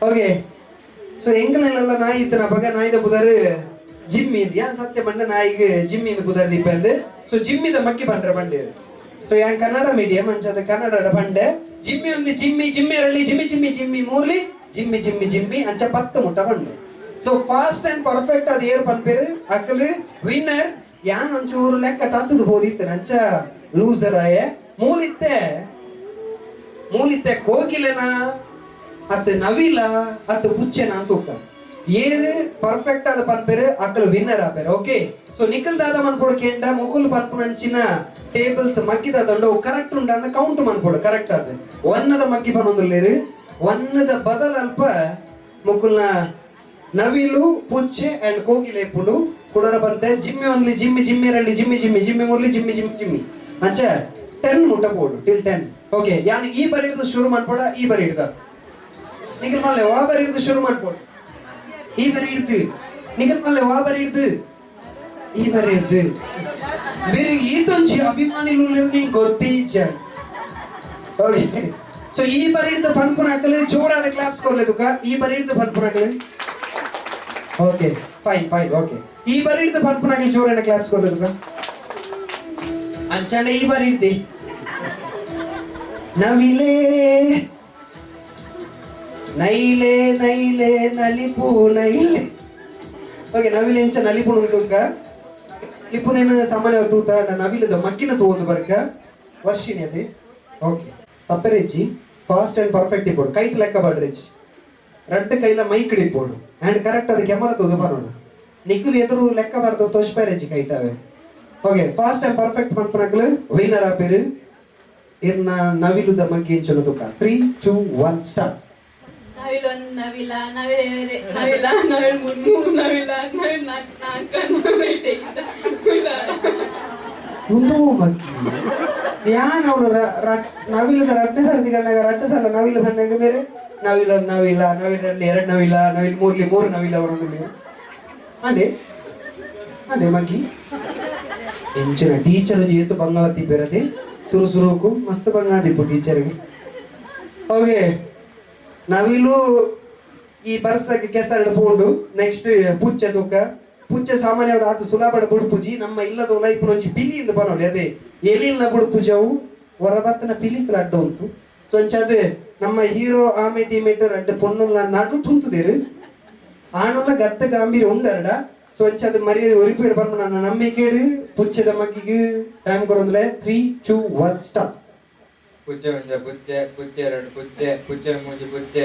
ಓಕೆ, ಸೊ ಎಂಕಲೆಲ್ಲ ನಾಯಿ ಇತ್ತನ ಬಗ ನಾಯಿದ ಪುದರ್ ಜಿಮ್ಮಿ. ಯಾನ್ ಸತ್ಯ ಪಂಡ ನಾಯಿಗೆ ಜಿಮ್ಮಿ ಪುದರ್ ದೀಪಂದು. ಸೊ ಜಿಮ್ಮಿದ ಮಕ್ಕಿ ಪಂಡ್ರೆ ಪಂಡೆ. ಸೊ ಯಾನ್ ಕನ್ನಡ ಮೀಡಿಯಂ ಅಂಚಾದ ಕನ್ನಡ ಪಂಡೆ. ಜಿಮ್ಮಿ ಒಂದು ಜಿಮ್ಮಿ ಜಿಮ್ಮಿ ರಳ್ಳಿ Jimmy Jimmy Jimmy ಮೂರ್ಲಿ Jimmy Jimmy Jimmy ಅಂಚ 10 ಮುಟ್ಟ ಪಂಡೆ. So fast and perfect ಅದು ಏರ್ ಪನ್ಪೇರು ಅಕ್ಕಲು ವಿನ್ನರ್. ಯಾನ್ ಒಂಚೂರು ಲೆಕ್ಕ ತತ್ತದು ಹೋದಿತ್ತು ಅಂಚ ಲೂಸರ್ ಆಯೆ. ಮೂಲಿತ್ತೆ ಮೂಲಿತ್ತೆ ಕೋಗಿಲೆನ ಅತ್ ನವಿಲ ಅತ್ ಪುಚ್ಚೆನ ತೂಕ ಏರು ಪರ್ಫೆಕ್ಟ್ ಆದ ಪನ್ಪೇರು ಅಕ್ಕಲು ವಿನ್ನರ್ ಆಪೇರು. ಓಕೆ, ಸೊ ನಿಖಲ್ ದಾದ ಮನ್ಪೊಡು ಕೇಂಡ ಮುಕುಲ್ ಪನ್ಪುನಂಚಿನ ಟೇಬಲ್ಸ್ ಮಗ್ಗಿದ ದಂಡ ಕರೆಕ್ಟ್ ಉಂಡ ಅಂತ ಕೌಂಟ್ ಮನ್ಪೊಡು. ಕರೆಕ್ಟ್ ಆದ ಒನ್ನದ ಮಗ್ಗಿ ಪನೊಂದುಲ್ಲೇರು ಒನ್ನದ ಬದಲ್ ಅಲ್ಪ ಮುಕುಲ್ನ ನವಿಲು ಪುಚ್ಚೆ ಅಂಡ್ ಕೋಗಿಲೆ ಪುಂಡು ಕುಡರ ಬಂತೆ ಜಿಮ್ಮಿ ಒಂದ್ಲಿ ಜಿಮ್ಮಿ ಜಿಮ್ಮಿ ರಲ್ಲಿ Jimmy Jimmy Jimmy Murli Jimmy Jimmy Jimmy ಅಂಚ 10 ಮುಟ್ಟ ಬೋಡು ಟಿಲ್ 10. ಓಕೆ, ಯಾನ್ ಈ ಬರಿ ಹಿಡ್ದು ಶುರು ಮನ್ಪೊಡ ಈ ಬರಿ ಹಿಡ್ದ ನಿಖಲ್ ಮಲ್ಲೆ ವಾ ಬರಿ ಹಿಡ್ದು ಶುರು ಮನ್ಪೊಡು ಈ ಬರಿ ಹಿಡ್ದು ನಿಖಲ್ ಮಲ್ಲೆ ವಾ ಬರಿ ಹಿಡ್ದು ಈ ಬರಿ ಹಿಡ್ದು ಬೇರೆ ಈತೊಂಜಿ ಅಭಿಮಾನಿಲು ನಿಂಗೆ ಗೊತ್ತೀಚ. ಓಕೆ, ಸೊ ಈ ಬರಿ ಹಿಡ್ದು ಪನ್ಪುನ ಹಾಕಲು ಜೋರಾದ ಕ್ಲಾಪ್ಸ್ ಕೊರ್ಲೆ ತುಕ. ಈ ಬರಿ ಹಿಡ್ದು ಪನ್ಪುನ ಹಾಕಲು. Okay fine fine. Okay, ಈ ಬರಿ ಹಿಡ್ದು ಪನ್ಪುನ ಹಾಕಿ ಜೋರಾದ ಕ್ಲಾಪ್ಸ್ ಕೊರ್ಲೆ ತುಕ. ಅಂಚಂಡ ಈ ಬಾರಿ ಹಿಡ್ದಿ ನವಿಲೇ ನೈಲೆ ನೈಲೆ ನಲಿಪು ನೈಲೆ. ಓಕೆ, ನವಿಲೆ ಎಂಚ ನಲಿಪು ತುಕ ನಲಿಪುನೇನು ಸಾಮಾನ್ಯ ತೂತ ನವಿಲದ ಮಗ್ಗಿನ ತೂವೊಂದು ಬರ್ಕ ವರ್ಷಿಣಿ ಅದೇ. ಓಕೆ, ತಪ್ಪರೆಜ್ಜಿ fast and perfect ಇಪ್ಪೋಡು kite ಲೆಕ್ಕ ಬಾಡ್ರೆಜ್ಜಿ ರಡ್ಡ್ ಕೈಲ ಮೈಕ್ ಇಪ್ಪೋಡು ಅಂಡ್ ಕರೆಕ್ಟ್ ಅದು ಕ್ಯಾಮರಾ ತೂದು ಬರೋಣ ನಿಕ್ಕುಲು ಎದುರು ಲೆಕ್ಕ ಬಾರ್ದು ತೋಜ್ಪೈರೆಜ್ಜಿ ಕೈಟಾವೆ. Okay, fast and perfect ಮನ್ಪುನಕ್ಲು winner ಆಪೇರು. ಇರ್ನ ನವಿಲುದ ಮಗ್ಗಿ ಎಂಚಲು ತುಕ 3 2 1 ಸ್ಟಾರ್ಟ್. ನವಿಲ್ ಒಂದು ನವಿಲ ನವಿಲ್ ನವಿಲ ನವಿಲ್ ಮುರ್ಮು ನವಿಲ ನವಿಲ್ ನಾಲ್ಕು ನಾಲ್ಕು ನವಿಲ್ ಐದು ನವಿಲ. ಒಂದು ಮಗ್ಗಿ ಯಾನ್ ಅವಳು ನವಿಲದ ರಡ್ಡು ಸರದಿ ಕಣ್ಣಾಗ ರಡ್ಡು ಸಲ ನವಿಲು ಬಂದಾಗ ಬೇರೆ ನವಿಲ ನವಿಲ ನವಿಲಲ್ಲಿ ಎರಡು ನವಿಲ ನವಿಲ್ ಮೂರ್ಲಿ ಮೂರು ನವಿಲ ಅವರೊಂದು ಅದೇ ಅದೇ ಮಗ್ಗಿ ಎಂಚಿನ ಟೀಚರ್ ಏತು ಬಂಗಾತಿ ಬೇರದೆ ಸುರು ಸುರುಕು ಮಸ್ತ್ ಬಂಗಾದಿಪ್ಪು ಟೀಚರ್ಗೆ. ಓಕೆ, ನವಿಲು ಈ ಬರ್ಸಕ್ಕೆ ಕೆಸರಡು ಪೋಂಡು. ನೆಕ್ಸ್ಟ್ ಪುಚ್ಚೆ ತೂಕ ಪುಚ್ಚೆ ಸಾಮಾನ್ಯವಾದ ಆತ ಸುಲಭಡ ಬುಡ್ಪುಜಿ ನಮ್ಮ ಇಲ್ಲದ ಲೈಫ್ ಒಂಜಿ ಪಿಲಿ ಇಂದು ಬನೋಲಿ ಅದೇ ಎಲಿಲ್ನ ಬುಡ್ಪುಜವು ಹೊರಬತ್ತನ ಪಿಲಿಕ್ಲ ಅಡ್ಡ ಉಂಟು. ಸೊ ಅಂಚಾದ ನಮ್ಮ ಹೀರೋ ಆಮೆ ಟೀಮೇಟ್ ರಡ್ಡು ಪೊಣ್ಣುಲ್ಲ ನಡು ತುಂತುದೇರು ಆಣುಲ್ಲ ಗತ್ತ ಗಾಂಭೀರ್ಯ ಉಂಡರಡ. ಸೊ ಅಂಚಾದ ಮರ್ಯಾದೆ ಒರಿಪೇರು ಬರ್ಮ ನನ್ನ ನಂಬಿಕೆಡು ಪುಚ್ಚೆದ ಮಗ್ಗಿಗೆ ಟೈಮ್ ಕೊರೊಂದ್ಲೆ 3 2 1 ಸ್ಟಾರ್ಟ್. ಪುಚ್ಚೆ ಒಂಜ ಪುಚ್ಚೆ ಪುಚ್ಚೆ ಎರಡು ಪುಚ್ಚೆ ಪುಚ್ಚೆ ಮೂಜಿ ಪುಚ್ಚೆ.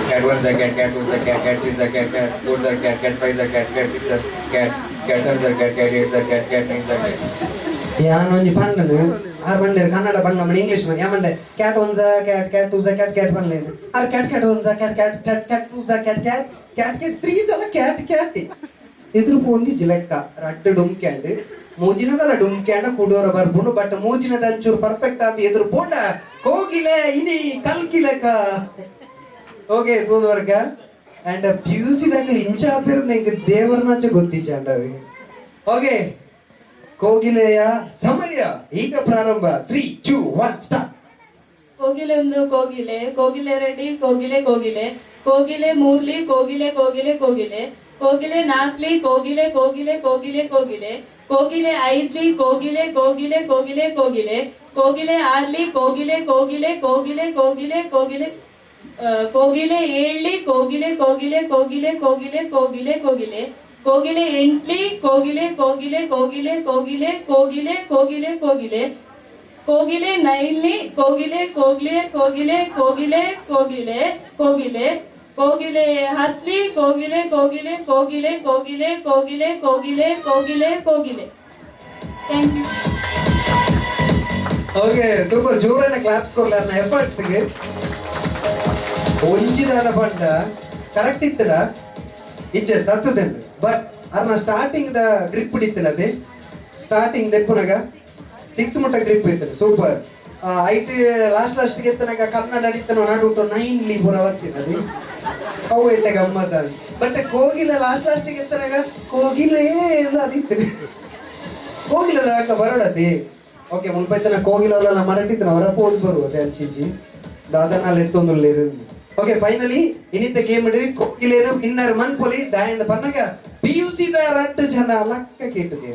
Cat 1 the cat, cat 2 the cat, cat 3 the cat, cat 4 the cat, cat 5 the cat, cat 6 the cat, cat 7 the cat, cat 8 the cat, cat 9 the cat. ಯಾನೊಂಜಿ ಪಂಡನು ಆರ್ ಪಂಡೇರು ಕನ್ನಡ ಬಂಗಮಣ ಇಂಗ್ಲೀಷ್ ಮನೆ ಯಾಮಂಡೆ cat once cat cat two ಸ cat cat ಪನ್ಲೇದು R cat cat once cat cat cat cat two ಸ cat cat cat cat three ಸಲ ಕ್ಯಾಟ್ ಕ್ಯಾಟ್ ಎದುರು ಪೋಂದಿಜ್ಜಿ ಲೆಕ್ಕ ರಡ್ಡು ಡುಮ್ಕ್ಯಾಂಡ್ ಮೂಜಿನದಲ್ಲ ಡುಮ್ಕ್ಯಾಂಡ ಕೂಡೋರ ಬರ್ಪುಂಡು ಬಟ್ ಮೂಜಿನದ ಅಂಚೂರು ಪರ್ಫೆಕ್ಟ್ ಆದ್ ಎದುರು ಪೋಂಡ ಕೋಗಿಲೆ ಇನಿ ಕಲ್ಕಿ ಲೆಕ್ಕ. ಓಕೆ, ತೂದು ವರ್ಗ ಅಂಡ್ ಪಿಯುಸಿ ದಾಕಲಿ ಇಂಚ ಆಪೇರು ಎಂಕ್ ದೇವರನಾಚ ಗೊತ್ತಿಜ್ಜಾಂಡ ಅವಿ. ಓಕೆ, ಕೋಗಿಲೆಯ ಸಮಯ ಈಗ ಪ್ರಾರಂಭ. 3 2 1 ಸ್ಟಾರ್ಟ್. ಕೋಗಿಲೆ ಒಂದು ಕೋಗಿಲೆ ಕೋಗಿಲೆ ರೆಡ್ಡಿ ಕೋಗಿಲೆ ಕೋಗಿಲೆ ಕೋಗಿಲೆ ಮೂರ್ಲಿ ಕೋಗಿಲೆ ಕೋಗಿಲೆ ಕೋಗಿಲೆ ಕೋಗಿಲೆ ನಾಕ್ಲಿ ಕೋಗಿಲೆ ಕೋಗಿಲೆ ಕೋಗಿಲೆ ಕೋಗಿಲೆ ಕೋಗಿಲೆ ಐದ್ಲಿ ಕೋಗಿಲೆ ಕೋಗಿಲೆ ಕೋಗಿಲೆ ಕೋಗಿಲೆ ಕೋಗಿಲೆ ಆರ್ಲಿ ಕೋಗಿಲೆ ಕೋಗಿಲೆ ಕೋಗಿಲೆ ಕೋಗಿಲೆ ಕೋಗಿಲೆ ಕೋಗಿಲೆ ಏಳ್ಲಿ ಕೋಗಿಲೆ ಕೋಗಿಲೆ ಕೋಗಿಲೆ ಕೋಗಿಲೆ ಕೋಗಿಲೆ ಕೋಗಿಲೆ ಕೋಗಿಲೆ ಎಂಟ್ಲಿ ಕೋಗಿಲೆ ಕೋಗಿಲೆ ಕೋಗಿಲೆ ಕೋಗಿಲೆ ಕೋಗಿಲೆ ಕೋಗಿಲೆ ಕೋಗಿಲೆ ಕೋಗಿಲೆ ನೈಲಿ ಕೋಗಿಲೆ ಕೋಗಿಲೆ ಕೋಗಿಲೆ ಕೋಗಿಲೆ ಕೋಗಿಲೆ ಕೋಗಿಲೆ ಕೋಗಿಲೆ ಹತ್ಲಿ ಕೋಗಿಲೆ ಕೋಗಿಲೆ ಕೋಗಿಲೆ ಕೋಗಿಲೆ ಕೋಗಿಲೆ ಕೋಗಿಲೆ ಕೋಗಿಲೆ ಕೋಗಿಲೆ. Thank you. Okay, super. ಜೋರನ್ನ claps ಕೊರ್ಲಾರ್ನ ಎಫರ್ಟ್ಸ್ಗೆ. ಒಂಜಿದಾನ ಪಂಡ ಕರೆಕ್ಟ್ ಇತ್ತಡ ಇಜ್ಜೆ ತತ್ತದೆಂದು ಬಟ್ ಅರ್ನ starting the grip ಇತ್ತಿಲ್ಲ ಅದೇ. Starting ದೆಪ್ಪುನಗ 6 ಮುಟ್ಟ ಗ್ರಿಪ್ ಇತ್ತು super ಐಟ್ ಲಾಸ್ಟ್ ಲಾಸ್ಟ್ ಎತ್ತನಗ ಕನ್ನಡ ಅಡಿತನ ನಡುಟು 9 ಲಿ ಪೂರ ಬರ್ತಿನದಿ ಅವು ಎಟ್ಟೆ ಗಮ್ಮತ್ತ ಬಟ್ ಕೋಗಿಲ ಲಾಸ್ಟ್ ಲಾಸ್ಟ್ ಎತ್ತನಗ ಕೋಗಿಲೇ ಅದಿತ್ತು ಕೋಗಿಲ ರಾಕ ಬರೋಡತಿ ಓಕೆ ಮುನ್ಪೈತನ ಕೋಗಿಲ ಮರಟಿತ್ತನ ಅವರ ಫೋನ್ ಬರುವುದೇ ಅಂಚಿಜಿ ದಾದನಾಲ್ ಎತ್ತೊಂದುಲ್ಲೇರು ಓಕೆ ಫೈನಲಿ ಇನ್ನಿತ್ತ ಗೇಮ್ ಹಿಡಿದು ಕೋಗಿಲೇನು ವಿನ್ನರ್ ಮನ್ಪೊಲಿ ದಾಯಿಂದ ಬನ್ನಗ ಪಿಯುಸಿ the ರಟ್ಟು ಜನ ಲಕ್ಕ ಕೇಟುಗೆ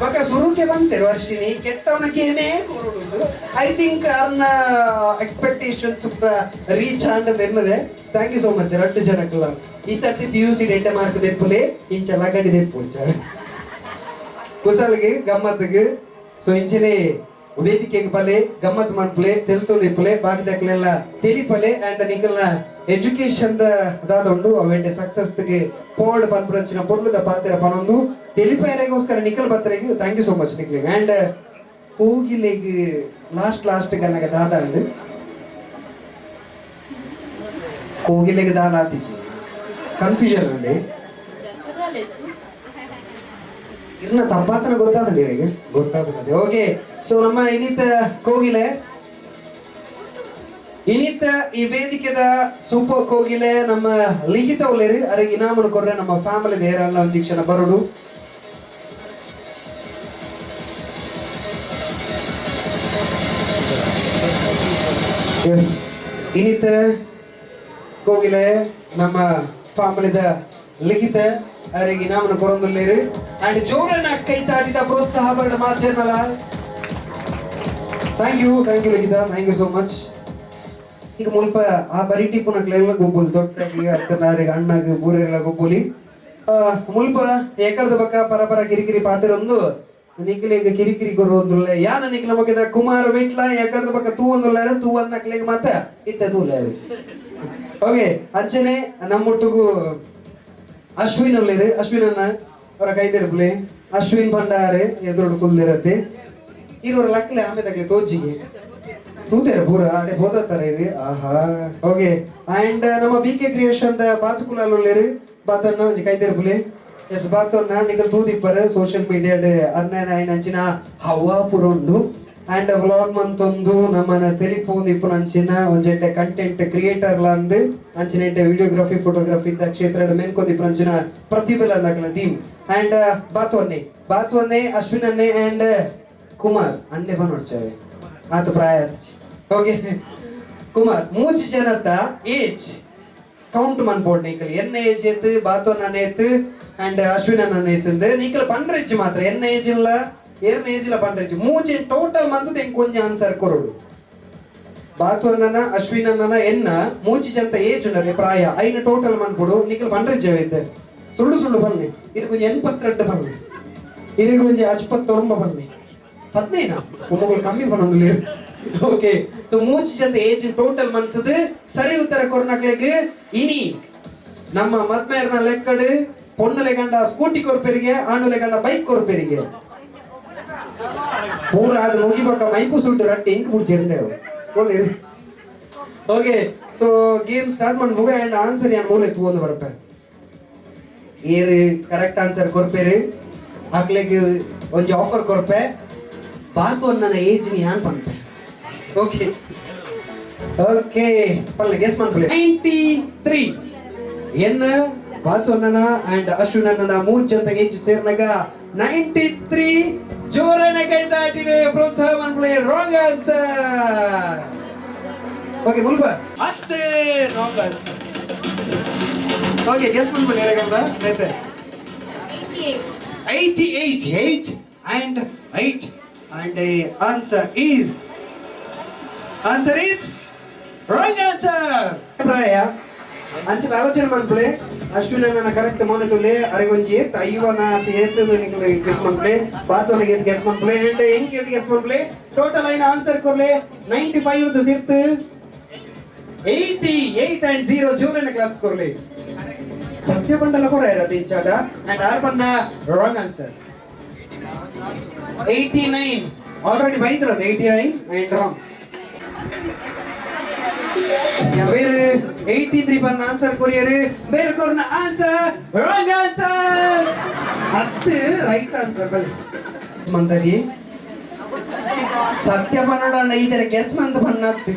ಬಕ ಸುರುಕೆ ಬಂತೆ ವರ್ಷಿನಿ ಕೆಟ್ಟವನ ಗೇಮೇ ಕೊರುಡುದು I think ಅರ್ನ expectations reach and ಬೆನ್ನದೆ thank you so much ರಟ್ಟು ಜನಕ್ಲ ಈ ಸರ್ತಿ ಪಿಯುಸಿ ಡೆಂಟೆ ಮಾರ್ಕ್ ದೆಪ್ಪುಲೆ ಇಂಚ ಲಗಡಿ ದೆಪ್ಪು ಕುಸಲ್ಗೆ ಗಮ್ಮತ್ತಿಗೆ ಸೊ ಇಂಚನೆ ವೇದಿಕೆಗೆ ಬಲೆ ಗಮ್ಮತ್ ಮನ್ಪುಲೆ ತೆಲ್ತೊಂದು ಇಪ್ಪುಲೆ ಬಾಕಿ ದಕ್ಲೆಲ್ಲ ತೆಲಿಪಲೆ ಅಂಡ್ ನಿಕಲ್ನ ಎಜುಕೇಶನ್ ದಾದ ಉಂಡು ಅವೆಂಡೆ ಸಕ್ಸಸ್ ಗೆ ಪೋರ್ಡ್ ಪನ್ಪುರಂಚಿನ ಪೊರ್ಲುದ ಪಾತೆರ ಪನೊಂದು ತೆಲಿಪೈರೆಗೋಸ್ಕರ ನಿಕಲ್ ಬತ್ತರೆಗ್ thank you so much ನಿಕ್ಲೆಗ್ and ಕೋಗಿಲೆಗ್ last last ಗನ್ನಗ ದಾದ ಉಂಡು ಕೋಗಿಲೆಗ್ ದಾದ ಆತಿಜಿ ಕನ್ಫ್ಯೂಷನ್ ಉಂಡೆ ಇರ್ನ ತಪ್ಪಾತನ ಗೊತ್ತಾದ ನಿಮಗೆ ಗೊತ್ತಾದ ಓಕೆ ಸೊ ನಮ್ಮ ಇನ್ನಿತ ಕೋಗಿಲೆ ಇನ್ನಿತ ಈ ವೇದಿಕೆದ ಸೂಪರ್ ಕೋಗಿಲೆ ನಮ್ಮ ಲಿಖಿತ ಉಲ್ಲೇರು ಅರೆಗೆ ಇನಾಮನು ಕೊರ್ರೆ ನಮ್ಮ ಫ್ಯಾಮಿಲಿ ದೇರಲ್ಲ ಒಂದು ಕ್ಷಣ ಬರೋಡು ಎಸ್ ಇನ್ನಿತ ಕೋಗಿಲೆ ನಮ್ಮ ಫ್ಯಾಮಿಲಿದ ಲಿಖಿತ ಅವರಿಗೆ ಇನಾಮನು ಕೊರೊಂದುಲ್ಲೇರು ಅಂಡ್ ಜೋರನ್ನ ಕೈ ತಾಟಿದ ಪ್ರೋತ್ಸಾಹ ಬರಡ ಮಾತೇನಲ್ಲ thank you Likhitha thank you so much ಈಗ ಮುಲ್ಪ ಆ ಬರಿ ಟಿಪ್ಪುನಕ್ಲೆಲ್ಲ ಗೊಬ್ಬುಲಿ ದೊಡ್ಡಾಗಿ ಅಕ್ಕನಾರಿಗೆ ಅಣ್ಣಗ್ ಬೂರೆಲ್ಲ ಗೊಬ್ಬುಲಿ ಮುಲ್ಪ ಏಕರ್ದ ಬಕ್ಕ ಪರಪರ ಕಿರಿಕಿರಿ ಪಾತಿರೊಂದು ನಿಕ್ಲೆಗ್ ಕಿರಿಕಿರಿ ಕೊರೊಂದುಲ್ಲ ಯಾನ ನಿಕ್ಲ ಮೊಕೆದ ಕುಮಾರ ವಿಟ್ಲ ಏಕರ್ದ ಬಕ್ಕ ತೂವೊಂದುಲ್ಲ ತೂವನ್ನಕ್ಲೆಗ್ ಮಾತ ಇತ್ತ ತೂಲ ಓಕೆ ಅಂಚನೆ ನಮ್ಮೊಟ್ಟುಗು ಅಶ್ವಿನ್ ಉಲ್ಲೇರು ಅಶ್ವಿನ್ ಅನ್ನ ಅವರ ಕೈದಿರ್ಪುಲೆ ಅಶ್ವಿನ್ ಭಂಡಾರೆ ಎದುರುಡು ಕುಲ್ದಿರತ್ತೆ ಇರೋರ ಲಕ್ಲೆ ಆಮೆ ತಗ್ಲೆ ತೋಜಿಗೆ ತೂತೇರ ಪೂರ ಅಡೆ ಬೋದತ್ತಾರೆ ಇರಿ ಆಹಾ ಓಕೆ ಅಂಡ್ ನಮ್ಮ B K creation the ಬಾತುಕುಲಾಲ್ ಉಲ್ಲೇರು ಬಾತನ್ನ ಒಂಜಿ ಕೈದಿರ್ಪುಲೆ ಎಸ್ ಬಾತನ್ನ ನಿಕಲ್ ತೂದಿಪ್ಪರು ಸೋಷಿಯಲ್ ಮೀಡಿಯಾಡ್ ಅನ್ನ ಅಂಚಿನ ಹವಾ ಪೂರ ಉಂಡು ಅಂಡ್ ವ್ಲಾಗ್ ಮಂತೊಂದು ನಮ್ಮನ ತೆಲಿಪೊಂದು ಇಪ್ಪುನ ಅಂಚಿನ ಒಂಜೆಡ್ಡೆ ಕಂಟೆಂಟ್ ಕ್ರಿಯೇಟರ್ ಲಾಂದ್ ಅಂಚಿನ ಎಡ್ಡೆ ವಿಡಿಯೋಗ್ರಫಿ ಫೋಟೋಗ್ರಫಿ ಕ್ಷೇತ್ರ ಮೇನ್ಕೊಂದು ಇಪ್ಪುನ ಅಂಚಿನ ಪ್ರತಿಭೆಲ ಅಂದಾಕಲ ಟೀಮ್ ಅಂಡ್ ಬಾತುವನ್ನೆ ಬಾತುವನ್ನೆ ಅಶ್ವಿನ್ ಅನ್ನೆ ಅಂಡ್ ಕುಮಾರ್ ಅಂಡೆ ಬನ್ನೊಡ್ಚಾವೆ ಆತ ಪ್ರಾಯ ಓಕೆ ಕುಮಾರ್ ಮೂಜಿ ಜನತ ಏಜ್ ಕೌಂಟ್ ಮನ್ಪೋಡ್ ನಿಕಲ್ ಎನ್ನ ಏಜ್ ಎತ್ತು ಬಾತೋನ್ ಏತ್ ಅಂಡ್ ಅಶ್ವಿನ್ ಅನ್ನ ಏತ್ ನಿಕಲ್ ಪಂಡ್ರೆಜ್ಜಿ ಮಾತ್ರ ಎನ್ನ ಏಜ್ ಇಲ್ಲ ಏರ್ನ ಏಜ್ ಇಲ್ಲ ಪಂಡ್ರೆಜ್ಜಿ ಮೂಜಿ ಟೋಟಲ್ ಮಂತದ ಎಂಕ್ ಒಂಜಿ ಆನ್ಸರ್ ಕೊರೊಡು ಬಾತೋನ್ನನ ಅಶ್ವಿನ್ ಅಣ್ಣನ ಎನ್ನ ಮೂಜಿ ಜನತ ಏಜ್ ಉಂಡದೆ ಪ್ರಾಯ ಐನ ಟೋಟಲ್ ಮನ್ಪೊಡು ನಿಕಲ್ ಪಂಡ್ರೆಜ್ಜಿ ಐತೆ ಸುಳ್ಳು ಸುಳ್ಳು ಬನ್ನಿ ಇದಕ್ಕೊಂಜಿ 82 ಬನ್ನಿ ಇದಕ್ಕೊಂಜಿ 59 ಬನ್ನಿ 15 ಒಮ್ಮಗಳು ಕಮ್ಮಿ ಬನ್ನೊಂದು ಓಕೆ ಸೊ ಮೂಜಿ ಜನ ಏಜ್ ಟೋಟಲ್ ಮಂತದ ಸರಿ ಉತ್ತರ ಕೊರ್ನಕ್ಲೆಗ್ ಇನಿ ನಮ್ಮ ಮದ್ಮೇರ್ನ ಲೆಕ್ಕಡು ಪೊಣ್ಣುಲೆ ಗಂಡ ಸ್ಕೂಟಿ ಕೊರ್ಪೆರಿಗೆ ಆಣುಲೆ ಗಂಡ ಬೈಕ್ ಕೊರ್ಪೆರಿಗೆ ಪೂರ ಅದು ಮುಗಿಬಕ್ಕ ಮೈಪು ಸುಟ್ಟು ರಟ್ಟಿ ink ಬಿಡ್ತಿರ್ನೆ okay so game start ಮಾಡ್ಬೋದು ಅಂಡ್ ಆನ್ಸರ್ ಯಾನ್ ಮೂಲೆ ತೂವೊಂದು ಬರ್ಪೆ ಏರು ಕರೆಕ್ಟ್ ಆನ್ಸರ್ ಕೊರ್ಪೇರು ಅಕ್ಲೆಗ್ ಒಂಜಿ ಆಫರ್ ಕೊರ್ಪೆ ಬಾತು ನನ್ನ ಏಜ್ ಯಾನ್ ಪನ್ಪೆ ಓಕೆ ಓಕೆ ಪಲ್ಲೆ ಗೆಸ್ ಮನ್ಪುಲೆ 93 ಎನ್ನ ಬಾತು ಅಣ್ಣನ ಅಂಡ್ ಅಶ್ವಿನ್ ಅಣ್ಣನ ಮೂರು ಜನ ಏಜ್ ಸೇರ್ನಾಗ 93 ಜೋರನ ಕೈ ತಾಟಿಡೆ ಪ್ರೋತ್ಸಾಹ ಮನ್ಪುಲೆ wrong answer okay ಮುಲ್ಪ ಅಷ್ಟೇ wrong answer okay guess ಮನ್ಪುಲೆ ಏರಗಂಬ ಬೇತೆ 88 8 and 8 and the answer is wrong answer. ಪ್ರಾಯ ಅಂಚಿನ ಆಲೋಚನೆ ಮನ್ಪುಲೆ ಅಶ್ವಿನ್ ಅಣ್ಣನ ಕರೆಕ್ಟ್ ಮೋನೆ ತುಲೆ ಅರೆಗೊಂಜಿ ಏತ್ ಐವನ ಏತ್ ನಿಕಲ್ ಗೆಸ್ ಮನ್ಪುಲೆ ಬಾತೋನ ಏತ್ ಗೆಸ್ ಮನ್ಪುಲೆ ಅಂಡ್ ಎಂಕ್ ಏತ್ ಗೆಸ್ ಮನ್ಪುಲೆ ಟೋಟಲ್ ಐನ ಆನ್ಸರ್ ಕೊರ್ಲೆ 95 ದು ತಿರ್ತು 88 and 0 ಜೋರನ ಕ್ಲಾಪ್ಸ್ ಕೊರ್ಲೆ ಸತ್ಯ ಬಂಡಲ ಕೊರ ಇರತ್ತೆ ಇಂಚಾಡ ಅಂಡ್ ಆರ್ ಬಣ್ಣ wrong answer 89 already ಬೈದ್ರದು 89 and wrong ಬೇರೆ 83 ಬಂದ ಆನ್ಸರ್ ಕೊರಿಯರ್ ಬೇರೆ ಕೊರ್ನ answer wrong answer ಹತ್ತು ರೈಟ್ ಆನ್ಸರ್ ಬಲ್ಲಿ Guess ಮಂತರಿ ಸತ್ಯ ಪನ್ನಡ ಈ ತರ ಗೆಸ್ ಮಂತ್ ಪನ್ನತ್ತು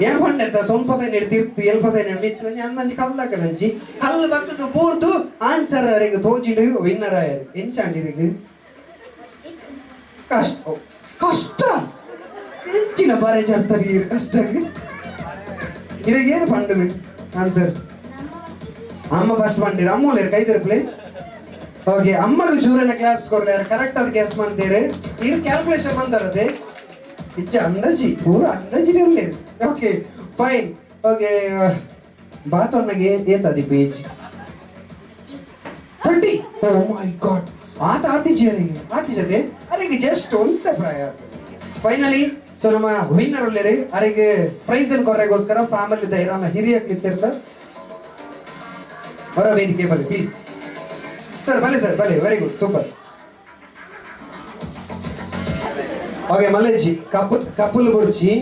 ಏನ್ ಪಂಡೆತ್ತ ಸೊಂಪದ ತಿರ್ತು ಎಲ್ಪದ ಮಿತ್ತು ಅಂದಂಜಿ ಕಲ್ಲಾಕ ನಂಜಿ ಕಲ್ಲು ಬತ್ತದು ಬೂರ್ದು ಆನ್ಸರ್ ಅರೆಗ್ ತೋಜಿಡು ವಿನ್ನರ್ ಆಯರು ಎಂಚಾಂಡಿರಿಗೆ ಕಷ್ಟ ಕಷ್ಟ ಎಂಚಿನ ಬಾರೆ ಚರ್ತಾರೆ ಕಷ್ಟ ಇರಗೇನು ಪಂಡನು ಆನ್ಸರ್ ಅಮ್ಮ ಫಸ್ಟ್ ಬಂದಿರ ಅಮ್ಮ ಕೈ ತಿರುಪಲಿ. ಓಕೆ, ಅಮ್ಮಗ ಚೂರನ ಕ್ಲಾಪ್ಸ್ ಕೊರ್ಲಾರ ಕರೆಕ್ಟ್ ಅದು ಗೆಸ್ ಮಂತೇರು ಇರು ಕ್ಯಾಲ್ಕುಲೇಷನ್ ಬಂದಾರದೆ ಇಚ್ಚ ಅಂದಾಜಿ ಪೂರ ಅಂದಾಜಿ ಉಲ್ಲೇರು. Okay fine. Okay, ಬಾತೊನ್ನಗೆ ಏತದಿ page 30. Oh my god, ಆತ ಆತಿಜಿ ಅರಿಗೆ ಆತಿಜದೆ ಅರೆಗೆ ಜಸ್ಟ್ ಒಂತ ಪ್ರಾಯ. ಫೈನಲಿ ಸೊ ನಮ್ಮ ವಿನ್ನರ್ ಉಲ್ಲೇರು ಅರೆಗೆ ಪ್ರೈಸ್ ಅನ್ನು ಕೊರ್ರೆಗೋಸ್ಕರ ಫ್ಯಾಮಿಲಿ ಇರಾನ ಹಿರಿಯ ಇತ್ತಿರ್ತ ಹೊರ ವೇದಿಕೆ ಬರಲಿ ಪ್ಲೀಸ್ ಸರ್. ಬಲೆ ಸರ್ ಬಲೆ, very good, super. Okay ಮಲ್ಲೇಜಿ couple couple ಬುಡ್ಚಿ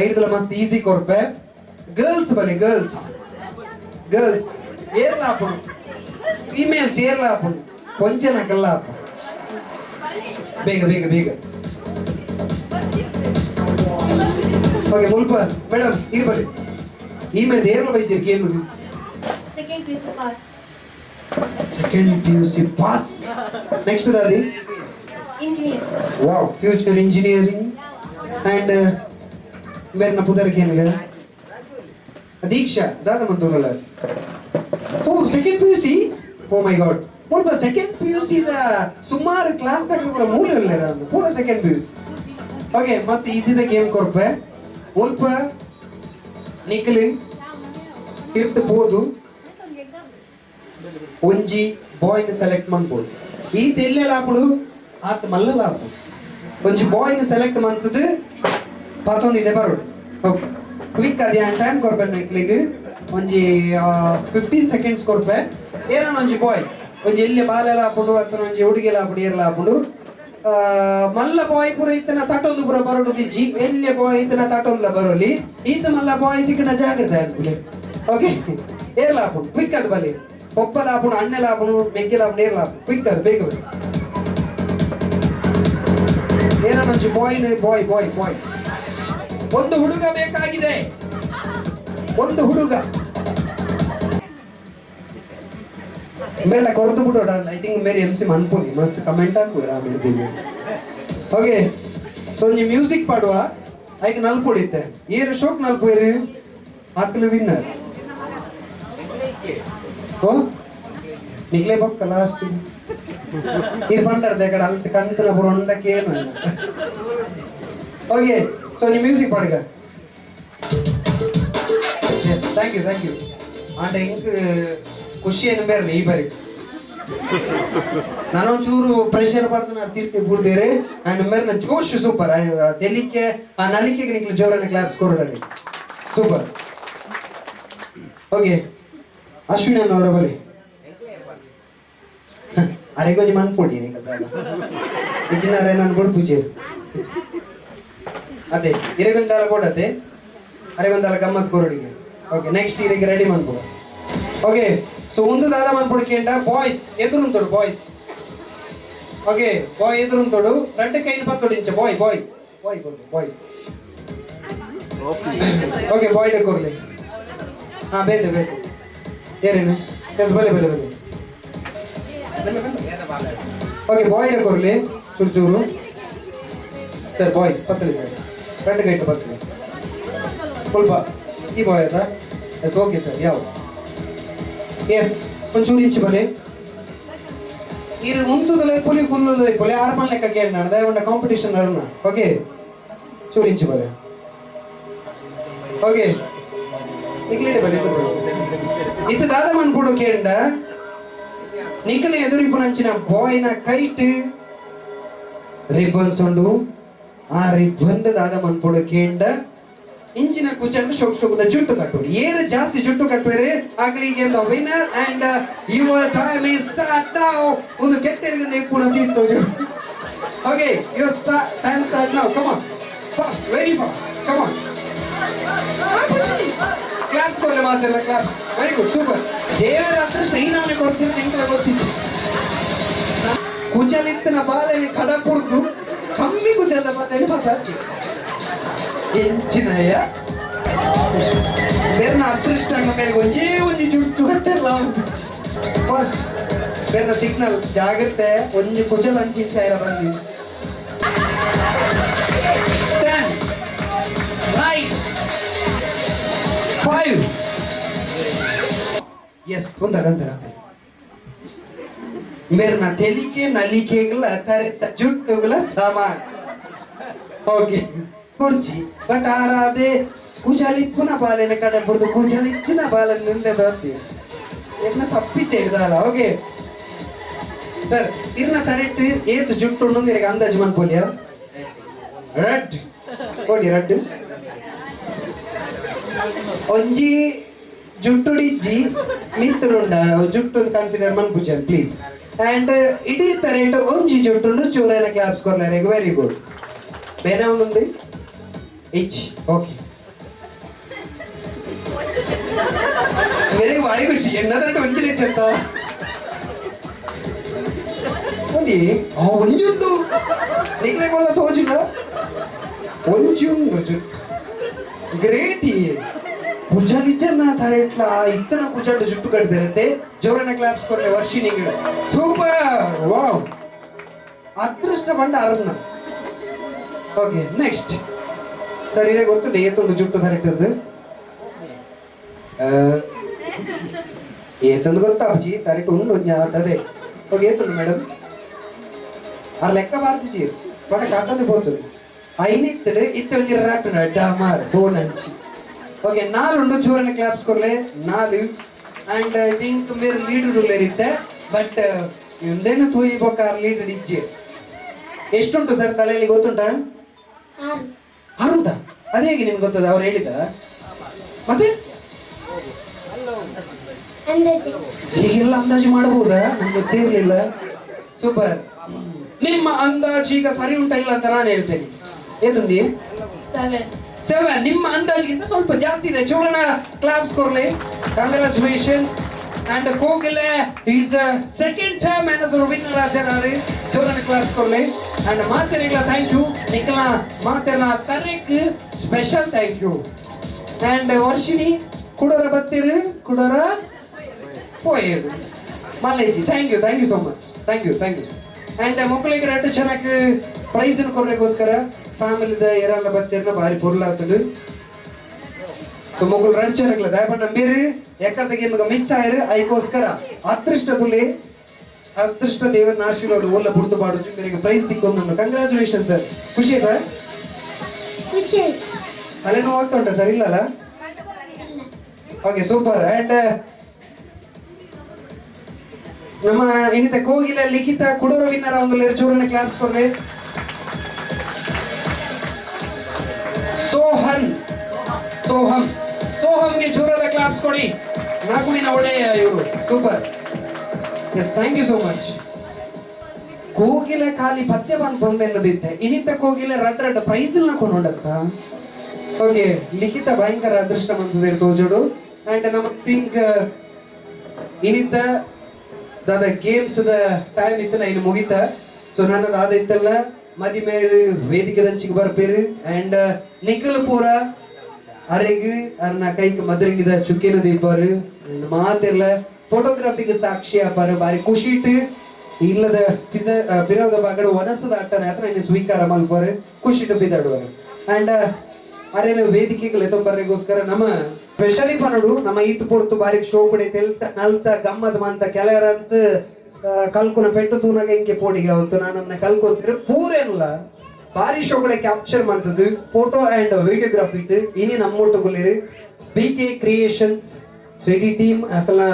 ಐಡ್ದಲ ಮಸ್ತ್ ಈಸಿ ಕೊರ್ಪೆ. ಗರ್ಲ್ಸ್ ಬಲೆ, ಗರ್ಲ್ಸ್ ಗರ್ಲ್ಸ್ ಏರ್ಲ ಆಪುಂಡು, ಫೀಮೇಲ್ಸ್ ಏರ್ಲ ಆಪುಂಡು, ಕೊಂಚ ನಕಲ್ಲ ಆಪುಂಡು. ಬೇಗ ಬೇಗ ಬೇಗ. ಓಕೆ ಮುಲ್ಪ ಮೇಡಮ್ ಇರ್ ಬಲೆ ಈ ಮೇಲೆ ಏರ್ಲ ಬೈಜಿರ್ game. Second PUC pass. Second PUC pass. Next Dadi engineer. Wow, future engineering. And ಮೇರ್ನ ಪುದರ್ಗೆ ಏನ್ಗ ದೀಕ್ಷಾ ದಾದ ಮಂತೂರಲ್ಲ. Oh second PUC, oh my god. ಮುಲ್ಪ second PUC the ಸುಮಾರು ಕ್ಲಾಸ್ ತಕ ಕೂಡ ಮೂಲ ಇಲ್ಲ ಪೂರ second PUC. Okay, ಮಸ್ತ್ ಈಸಿದ ಗೇಮ್ ಕೊರ್ಪೆ. ಮುಲ್ಪ ನಿಕ್ಲಿ ತಿರ್ತು ಪೋದು ಒಂಜಿ ಬಾಯ್ನ ಸೆಲೆಕ್ಟ್ ಮನ್ಪೊಡು. ಈ ತೆಲ್ಲೆಲ ಆಪುಡು ಆತ್ ಮಲ್ಲಲ ಆಪುಡು. ಒಂಜಿ ಬಾಯ್ನ ಸೆಲೆಕ್ಟ್ ಮಂತದು ಪತ್ತೊಂದಿಡೆ ಬರೋಡು. ಓಕೆ ಕ್ವಿಕ್ ಅದೇ ಟೈಮ್ ಕೊರ್ಪೆ ನಿಕ್ಲಿಗ್ ಒಂಜಿ 15 ಸೆಕೆಂಡ್ಸ್ ಕೊರ್ಪೆ. ಏನಾನ ಒಂಜಿ ಬಾಯ್ ಒಂಜಿ ಎಲ್ಲಿ ಬಾಲೆಲ ಆಪುಂಡು ಅತ್ತನ ಒಂಜಿ ಹುಡುಗಿಲ ಆಪುಂಡು ಏರ್ಲ ಆಪುಂಡು. ಮಲ್ಲ ಬಾಯ್ ಪೂರ ಇತ್ತನ ತಟೊಂದು ಪೂರ ಬರೋಡು ದಿಜ್ಜಿ, ಎಲ್ಲಿ ಬಾಯ್ ಇತ್ತನ ತಟೊಂದ್ಲ ಬರೋಲಿ, ಈತ ಮಲ್ಲ ಬಾಯ್ ತಿಕ್ಕನ ಜಾಗ್ರತೆ ಅನ್ಕುಲೆ. ಓಕೆ ಏರ್ಲ ಆಪುಂಡು ಕ್ವಿಕ್ ಅದು ಬಲಿ ಪೊಪ್ಪಲ ಆಪುಂಡು ಅಣ್ಣೆಲ ಆಪುಂಡು ಮೆಗ್ಗೆಲ ಆಪುಂಡು ಏರ್ಲ ಆಪುಂಡು ಕ್ವಿಕ್ ಅದು ಬೇಗ ಬಲಿ. ಏನಾನ ಒಂಜಿ ಬಾಯ್ ಬಾಯ್ ಬಾಯ್ ಬಾಯ್ ಒಂದು ಹುಡುಗ ಬೇಕಾಗಿದೆ, ಒಂದು ಹುಡುಗ ಮೇಲ ಕೊರತು ಬಿಡೋಣ. I think Mary M C ಮನ್ಪೋಲಿ ಮಸ್ತ್ ಕಮೆಂಟ್ ಹಾಕುವ ಆಮೇಲೆ. ಓಕೆ ಸೊ ಒಂಜಿ ಮ್ಯೂಸಿಕ್ ಪಾಡುವ ಐಕ್ ನಲ್ಪು ಹೊಡಿತೆ ಏರು ಶೋಕ್ ನಲ್ಪು ಏರು ಆಕ್ಲು ವಿನ್ನರ್. ಓ ನಿಕ್ಲೆ ಬೊಕ್ಕ ಲಾಸ್ಟ್ ಈ ಪಂಡರ್ ದೇಕಡ ಅಲ್ತ ಕಂತನ ಪೂರ ಉಂಡಕ್ಕೆ ಏನು. ಓಕೆ ಸೊ ನೀವು ಮ್ಯೂಸಿಕ್ ಪಾಡುಗ. Thank you thank you. ಆಂಡ ಇಂಕ್ ಖುಷಿ ಏನು ಬೇರೆ ಈ ಬಾರಿ ನಾನೊಂಚೂರು ಪ್ರೆಷರ್ ಪಡ್ದು ನಾನು ತೀರ್ತಿ ಬಿಡ್ದೇರೆ. ಅಂಡ್ ಮೇರ್ನ ಜೋಶ್ ಸೂಪರ್ ತೆಲಿಕೆ ಆ ನಲಿಕೆಗೆ ನಿಕ್ಲು ಜೋರನ್ನ ಕ್ಲಾಪ್ಸ್ ಕೊರಡಲಿ ಸೂಪರ್. ಓಕೆ ಅಶ್ವಿನ್ ಅವರ ಬಲಿ ಅರೆಗೊಂಜಿ ಮನ್ಪೊಡಿ ಇಜ್ಜಿನಾರೆ ನಾನು ಕೊಡ್ಪುಜೆ ಅದೇ ಇರೆಗೊಂದಾಲ ಕೊಡತೆ ಅರೆಗೊಂದಾಲ ಗಮ್ಮತ್ ಕೊರಡಿಗೆ. ಓಕೆ ನೆಕ್ಸ್ಟ್ ಇರೆಗೆ ರೆಡಿ ಮನ್ಪು. ಓಕೆ ಸೊ ಒಂದು ದಾದ ಮನ್ಪೊಡಿ ಕೇಂಡ ಬಾಯ್ಸ್ ಎದುರುಂತೋಡು ಬಾಯ್ಸ್. ಓಕೆ ಬಾಯ್ ಎದುರುಂತೋಡು రెండు ಕೈನ ಪತ್ತೊಡು ಇಂಚ boy boy boy boy. Okay boy ಕೊರ್ಲಿ. ಹಾ ಬೇತೆ ಬೇತೆ ಏರೇನು ಎಸ್ ಬಲೆ ಬಲೆ ಬಲೆ. ಓಕೆ ಬಾಯ್ ಕೊರ್ಲಿ ಚೂರು ಚೂರು ಸರ್ ಬಾಯ್ ಪತ್ತಲಿ ಸರ್ రెండు ಗಂಟೆ ಪತ್ತಲಿ ಸ್ವಲ್ಪ ಈ ಬಾಯ್ ಆಯ್ತಾ. Yes okay sir ಯಾವ ಎಸ್ ಒಂಚೂರು ಇಂಚು ಬಲೆ ಇರು ಮುಂತುದಲೆ ಪುಲಿ ಕುಲ್ಲುದಲೆ ಪುಲಿ ಆರು ಮಣ ಲೆಕ್ಕ ಕೇಳ ದಯವಂಡ ಕಾಂಪಿಟೇಷನ್ ಅರುಣ. ಓಕೆ ಚೂರು ಇಂಚು ಬಲೆ. ಓಕೆ ನಿಕ್ಲಿಡೆ ಬಲೆ ಇತ್ತು ದಾದ ಮನ್ಪುಡು ಕೇಂಡ ನಿಕ್ಕನ ಎದುರಿಪುನಂಚಿನ ಬಾಯ್ನ ಕೈಟ್ ರಿಬ್ಬನ್ಸ್ ಉಂಡು ಆ ರಿಬ್ಬನ್ ದಾದ ಮನ್ಪುಡು ಕೇಂಡ ಇಂಚಿನ ಕುಚನ್ ಶೋಕ್ ಶೋಕದ ಜುಟ್ಟು ಕಟ್ಟುಡು ಏರು ಜಾಸ್ತಿ ಜುಟ್ಟು ಕಟ್ಟುವೆರು ಆಗಲಿ game the winner and your time is start now. ಒಂದು ಕೆಟ್ಟರಿಗೆ ಪೂರ ತೀಸ್ತು. Okay your time start now. Come on fast, very fast, come on. Claps ಕೊರ್ಲೆ ಮಾತೆಲ್ಲ claps. Very good, super. ದೇವರ ಹತ್ರ ಶ್ರೀನಾಮೆ ಕೊಡ್ತೀನಿ ಎಂಕಲ ಗೊತ್ತಿತ್ತು. ಕುಚಲಿತ್ತನ ಬಾಲಲ್ಲಿ ಕಡ ಕುಡ್ದು ಕಮ್ಮಿ ಕುಜಲ ಮಾತಾಡಿ ಮಾತಾಡ್ತಿ ಎಂಚಿನಯ್ಯ ಬೇರ್ನ ಅದೃಷ್ಟ ಮೇಲೆ ಒಂಜೇ ಒಂಜಿ ಜುಟ್ಟು ಕಟ್ಟೆಲ್ಲ. ಫಸ್ಟ್ ಬೇರ್ನ ಸಿಗ್ನಲ್ ಜಾಗ್ರತೆ, ಒಂಜಿ ಕುಜಲ್ ಅಂಚಿಂಚಾಯಿರ ಬಂದಿ. 10, 9, 5. ಎಸ್, ಒಂದರ ಒಂದರ ಮೇರ್ನ ತೆಲಿಕೆ ನಲಿಕೆಗಳ ತರಿತ ಜುಟ್ಟುಗಳ ಸಮಾನ. ಓಕೆ, ಕುರ್ಚಿ ಬಟ್ ಆರಾದೆ ಕುಜಲಿಪ್ಪುನ ಬಾಲೆನ ಕಡೆ ಬಿಡ್ದು ಕುಜಲಿಚ್ಚಿನ ಬಾಲ ನಿಂದೆ ಬರ್ತಿ ಎನ್ನ ತಪ್ಪಿಚ್ಚೆ ಹಿಡ್ದಲ್ಲ. ಓಕೆ ಸರ್, ಇರ್ನ ತರೆಟ್ ಏತ್ ಜುಟ್ಟು ಉಂಡು ನಿನಗೆ ಅಂದಾಜು ಮನ್ಪೋಲಿಯ? ರಡ್ ಕೊಡಿ ರಡ್. ಒಂಜಿ ಜುಟ್ಟುಡಿಜ್ಜಿ ಮಿತ್ತರುಂಡ ಜುಟ್ಟು ಕನ್ಸಿಡರ್ ಮನ್ಪುಜನ್ ಪ್ಲೀಸ್. ಅಂಡ್ ಇಡೀ ತರೇಟ್ ಒಂಜಿ ಜುಟ್ಟುಂಡು. ಚೂరైన ಕ್ಲಾಪ್ಸ್ ಕೊರ್ಲಾರೆ. Very good. ಬೇನೆ ఉంది ಇಚ್. ಓಕೆ, ವೆರಿ ಭಾರಿ ಖುಷಿ. ಎನ್ನದಂటే ಒಂಜಿ చెత్త ಒಂಜಿ ಒಂಜಿ ಉಂಡು. ನಿಕ್ಲೆ ಕೊಲ್ಲ ತೋಜುಂಡ ಒಂಜಿ ಉಂಡು ಜುಟ್ಟು. ಗ್ರೇಟ್. ಕುಜಲಿಜನ ತರೆಟ್ಲ ಇತ್ತನ ಕುಜಾಡು ಜುಟ್ಟು ಕಟ್ಟಿದಿರುತ್ತೆ. ಜೋರನ ಕ್ಲಾಪ್ಸ್ ಕೊರ್ಲೆ ವರ್ಷಿನಿಗೆ. ಸೂಪರ್, ವಾವ್. ಅದೃಷ್ಟ ಬಂಡ ಅರಣ್ಣ. ಓಕೆ, ನೆಕ್ಸ್ಟ್ ಸರ್, ಇದೇ ಗೊತ್ತುಂಟು ಏತುಂಡು ಜುಟ್ಟು ತರೆಟ್ಟದ್ದು? ಏತಂದು ಗೊತ್ತಾ ಅಜ್ಜಿ? ತರೆಟ್ ಉಂಡು ಒಂಜಿ ಅದೇ. ಓಕೆ, ಏತುಂಡು ಮೇಡಮ್? ಆ ಲೆಕ್ಕ ಬಾರ್ತಿಜಿ ಬಡ ಕಟ್ಟದೆ ಪೋತುಂಡು. ಐನಿತ್ತಡು ಇತ್ತೆ ಒಂಜಿ ರಾಟುಂಡು ಡಮಾರ್ ಫೋನ್ ಅಂಚಿ. ಓಕೆ, ನಾలుಂಡು. ಜೋರನ ಕ್ಲಾಪ್ಸ್ ಕೊರ್ಲೆ. ನಾಲು. ಅಂಡ್ I think ಮೇರ್ ಲೀಡರ್ ಉಲ್ಲೇರಿತ್ತೆ, ಬಟ್ ಒಂದೇನು ತೂಯಿ ಬೊಕ್ಕ ಲೀಡರ್ ಇಜ್ಜೆ. ಎಷ್ಟುಂಟು ಸರ್ ತಲೆಯಲ್ಲಿ, ಗೊತ್ತುಂಟಾ? 6. ಆರುಂಟಾ? ಅದೇ ಹೇಗೆ ನಿಮ್ಗೆ ಗೊತ್ತದ? ಅವ್ರು ಹೇಳಿದ ಮತ್ತೆ? ಅಂದಾಜು. ಹೀಗೆಲ್ಲ ಅಂದಾಜು ಮಾಡಬಹುದಾ? ನಮ್ಗೆ ಗೊತ್ತೇ ಇರ್ಲಿಲ್ಲ. ಸೂಪರ್. ನಿಮ್ಮ ಅಂದಾಜು ಈಗ ಸರಿ ಉಂಟಾ ಇಲ್ಲ ಅಂತ ನಾನು ಹೇಳ್ತೇನೆ. ಏತುಂಡಿ? 7. 7. ನಿಮ್ಮ ಅಂದಾಜಿಗಿಂತ ಸ್ವಲ್ಪ ಜಾಸ್ತಿ ಇದೆ. ಚೂರಣ ಕ್ಲಾಪ್ಸ್ ಕೊರ್ಲಿ. Congratulation. And Kokile is second time another winner ಆಚಾರ. ಚೂರಣ ಕ್ಲಾಪ್ಸ್ ಕೊರ್ಲಿ. ಅಂಡ್ ಮಾತೆರಿಗಳ thank you. ನಿಕ್ಕಲ ಮಾತೆನ ತರೇಕ್ special thank you. And Varshini ಕುಡೋರ ಬತ್ತೀರು ಕುಡೋರ ಪೋಯೇರು ಮಲ್ಲೇಜಿ. Thank you, thank you so much. Thank you, thank you. And ಮಕ್ಕಳಿಗೆ ಎರಡು ಚೆನ್ನಾಗಿ ಪ್ರೈಸ್ ಕೊಡ್ಲಿಕ್ಕೋಸ್ಕರ ಫ್ಯಾಮಿಲಿದ ಏರಲ್ಲ ಬತ್ತೀರ್ನ ಭಾರಿ ಪೊರ್ಲಾತಲು. ಸೊ ಮೊಗುಲ್ ರನ್ ಚೆನ್ನಾಗಿಲ್ಲ ದಯಪಂಡ ಮೀರು ಎಕ್ಕಡ ಗೇಮ್ಗೆ ಮಿಸ್ ಆಯ್ರು. ಐಕೋಸ್ಕರ ಅದೃಷ್ಟ ತುಲಿ ಅದೃಷ್ಟ ದೇವರನ್ನ ಆಶೀರ್ವಾದ ಓಲ್ಲ ಬುಡ್ದು ಬಾಡುಜು ಮೇರೆಗೆ ಪ್ರೈಸ್ ತಿಕ್ಕೊಂದು. Congratulation sir. ಖುಷಿ ಆಯ್ತಾ? ಖುಷಿ ಆಯ್ತು. ತಲೆನೋವು ಆಗ್ತಾ ಉಂಟಾ ಸರ್? ಇಲ್ಲಲ್ಲ? ಇಲ್ಲ. Okay, super. ಅಂಡ್ ನಮ್ಮ ಇನ್ನಿತ ಕೋಗಿಲ ಲಿಖಿತ ಕುಡೂರು ವಿನ್ನರ್ ಒಂದು ಚೂರನ ಕ್ಲಾಪ್ಸ್ ಕೊಡ್ರಿ. ಸೋಹನ್, ಸೋಹಂ, ಸೋಹಂಗೆ ಜೋರಾದ ಕ್ಲಾಪ್ಸ್ ಕೊಡಿ. ನಾಲ್ಕುವಿನ ಒಳ್ಳೆಯ ಇವರು. Super. Yes, thank you so much. ಕೋಗಿಲೆ ಖಾಲಿ ಪದ್ಯ ಬಂದು ಬಂದೆನ್ನದಿತ್ತೆ. ಇನ್ನಿತ ಕೋಗಿಲೆ ರಡ್ ರಡ್ ಪ್ರೈಸ್ ಕೊಂಡತ್ತ. ಓಕೆ, ಲಿಖಿತ ಭಯಂಕರ ಅದೃಷ್ಟ ಬಂತದೆ ತೋಜೋಡು. ಅಂಡ್ ನಮ್ಮ ಥಿಂಕ್ ಇನ್ನಿತ ದಾದ ಗೇಮ್ಸ್ the time ಇತ್ತು ಇನ್ನು ಮುಗಿತ. ಸೊ ನನ್ನ ದಾದ ಇತ್ತಲ್ಲ ಮದಿ ಮೇರು ವೇದಿಕೆ ದಂಚಿಗೆ ಬರ್ಪೇರು. ಅಂಡ್ ನಿಖಲ್ ಪೂರ ಅರೆಗ್ ಅರ್ನ ಕೈಕ್ ಮದರಂಗಿದ ಚುಕ್ಕಿನ ದೀಪಾರು. ಅಂಡ್ ಮಾತೆಲ್ಲ ಫೋಟೋಗ್ರಫಿಗೆ ಸಾಕ್ಷಿ ಆಪಾರು. ಬಾರಿ ಖುಷಿ ಇಟ್ಟು ಇಲ್ಲದ ಪಿದ ಬಿರೋದ ಬಾಗಡು ವನಸದ ಅಟ್ಟನೆ ಹತ್ರ ಇನ್ನು ಸ್ವೀಕಾರ ಮಲ್ಪಾರು. ಖುಷಿ ಇಟ್ಟು ಬಿದಾಡುವರು. ಅಂಡ್ ಅರೇನ ವೇದಿಕೆಗೆ ಲೆತ್ತೊಂಬರ್ರಿಗೋಸ್ಕರ ನಮ್ಮ ಸ್ಪೆಷಲಿ ಪನಡು ನಮ್ಮ ಈತು ಪೊಡ್ತು ಬಾರಿ ಶೋ ಕುಡೆ ತೆಲ್ತ ನಲ್ತ ಗಮ್ಮದ ಮಂತ ಕೆಲವರಂತ ಕಲ್ಕುನ ಪೆಟ್ಟು ತೂನಾಗ ಇಂಕೆ ಪೋಡಿಗೆ ಅವತ್ತು ನಾನು ನಮ್ಮನ್ನ ಕಲ್ಕೊಳ್ತೀರ ಪೂರೆಲ್ಲ ಬಾರಿ ಶೋ ಕಡೆ ಕ್ಯಾಪ್ಚರ್ ಮಂತದ್ದು ಫೋಟೋ ಅಂಡ್ ವಿಡಿಯೋಗ್ರಫಿ ಇನಿ ನಮ್ಮೊಟ್ಟುಗುಲ್ಲಿರು ಬಿ ಕೆ ಕ್ರಿಯೇಷನ್ಸ್. ಸೊ ಇಡೀ ಟೀಮ್ ಅಕಲ್ನ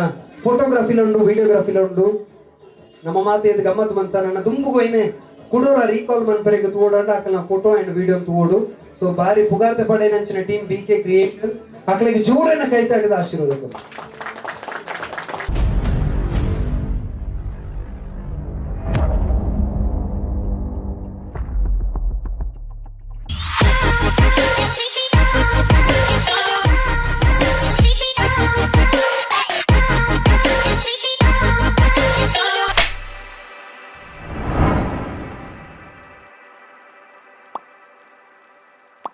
ಫೋಟೋಗ್ರಫಿಲ ಉಂಡು, ವಿಡಿಯೋಗ್ರಫಿಲ ಉಂಡು. ನಮ್ಮ ಮಾತೆ ಇದು ಗಮ್ಮತ್ ಮಂತ ನನ್ನ ದುಂಬುಗು ಏನೇ ಕುಡೋರ ರೀಕಾಲ್ ಮನ್ಪರೆಗೆ ತೂಡಂಡ ಅಕಲ್ನ ಫೋಟೋ ಅಂಡ್ ವಿಡಿಯೋ ತೂಡು. ಸೊ ಬಾರಿ ಪುಗಾರ್ತೆ ಪಡೆಯನಂಚಿನ ಟೀಮ್ ಬಿ ಕೆ ಕ್ರಿಯೇಷನ್. ಅಕಲಿಗೆ ಜೋರನ್ನ ಕೈ ತಟ್ಟಿದ ಆಶೀರ್ವಾದ.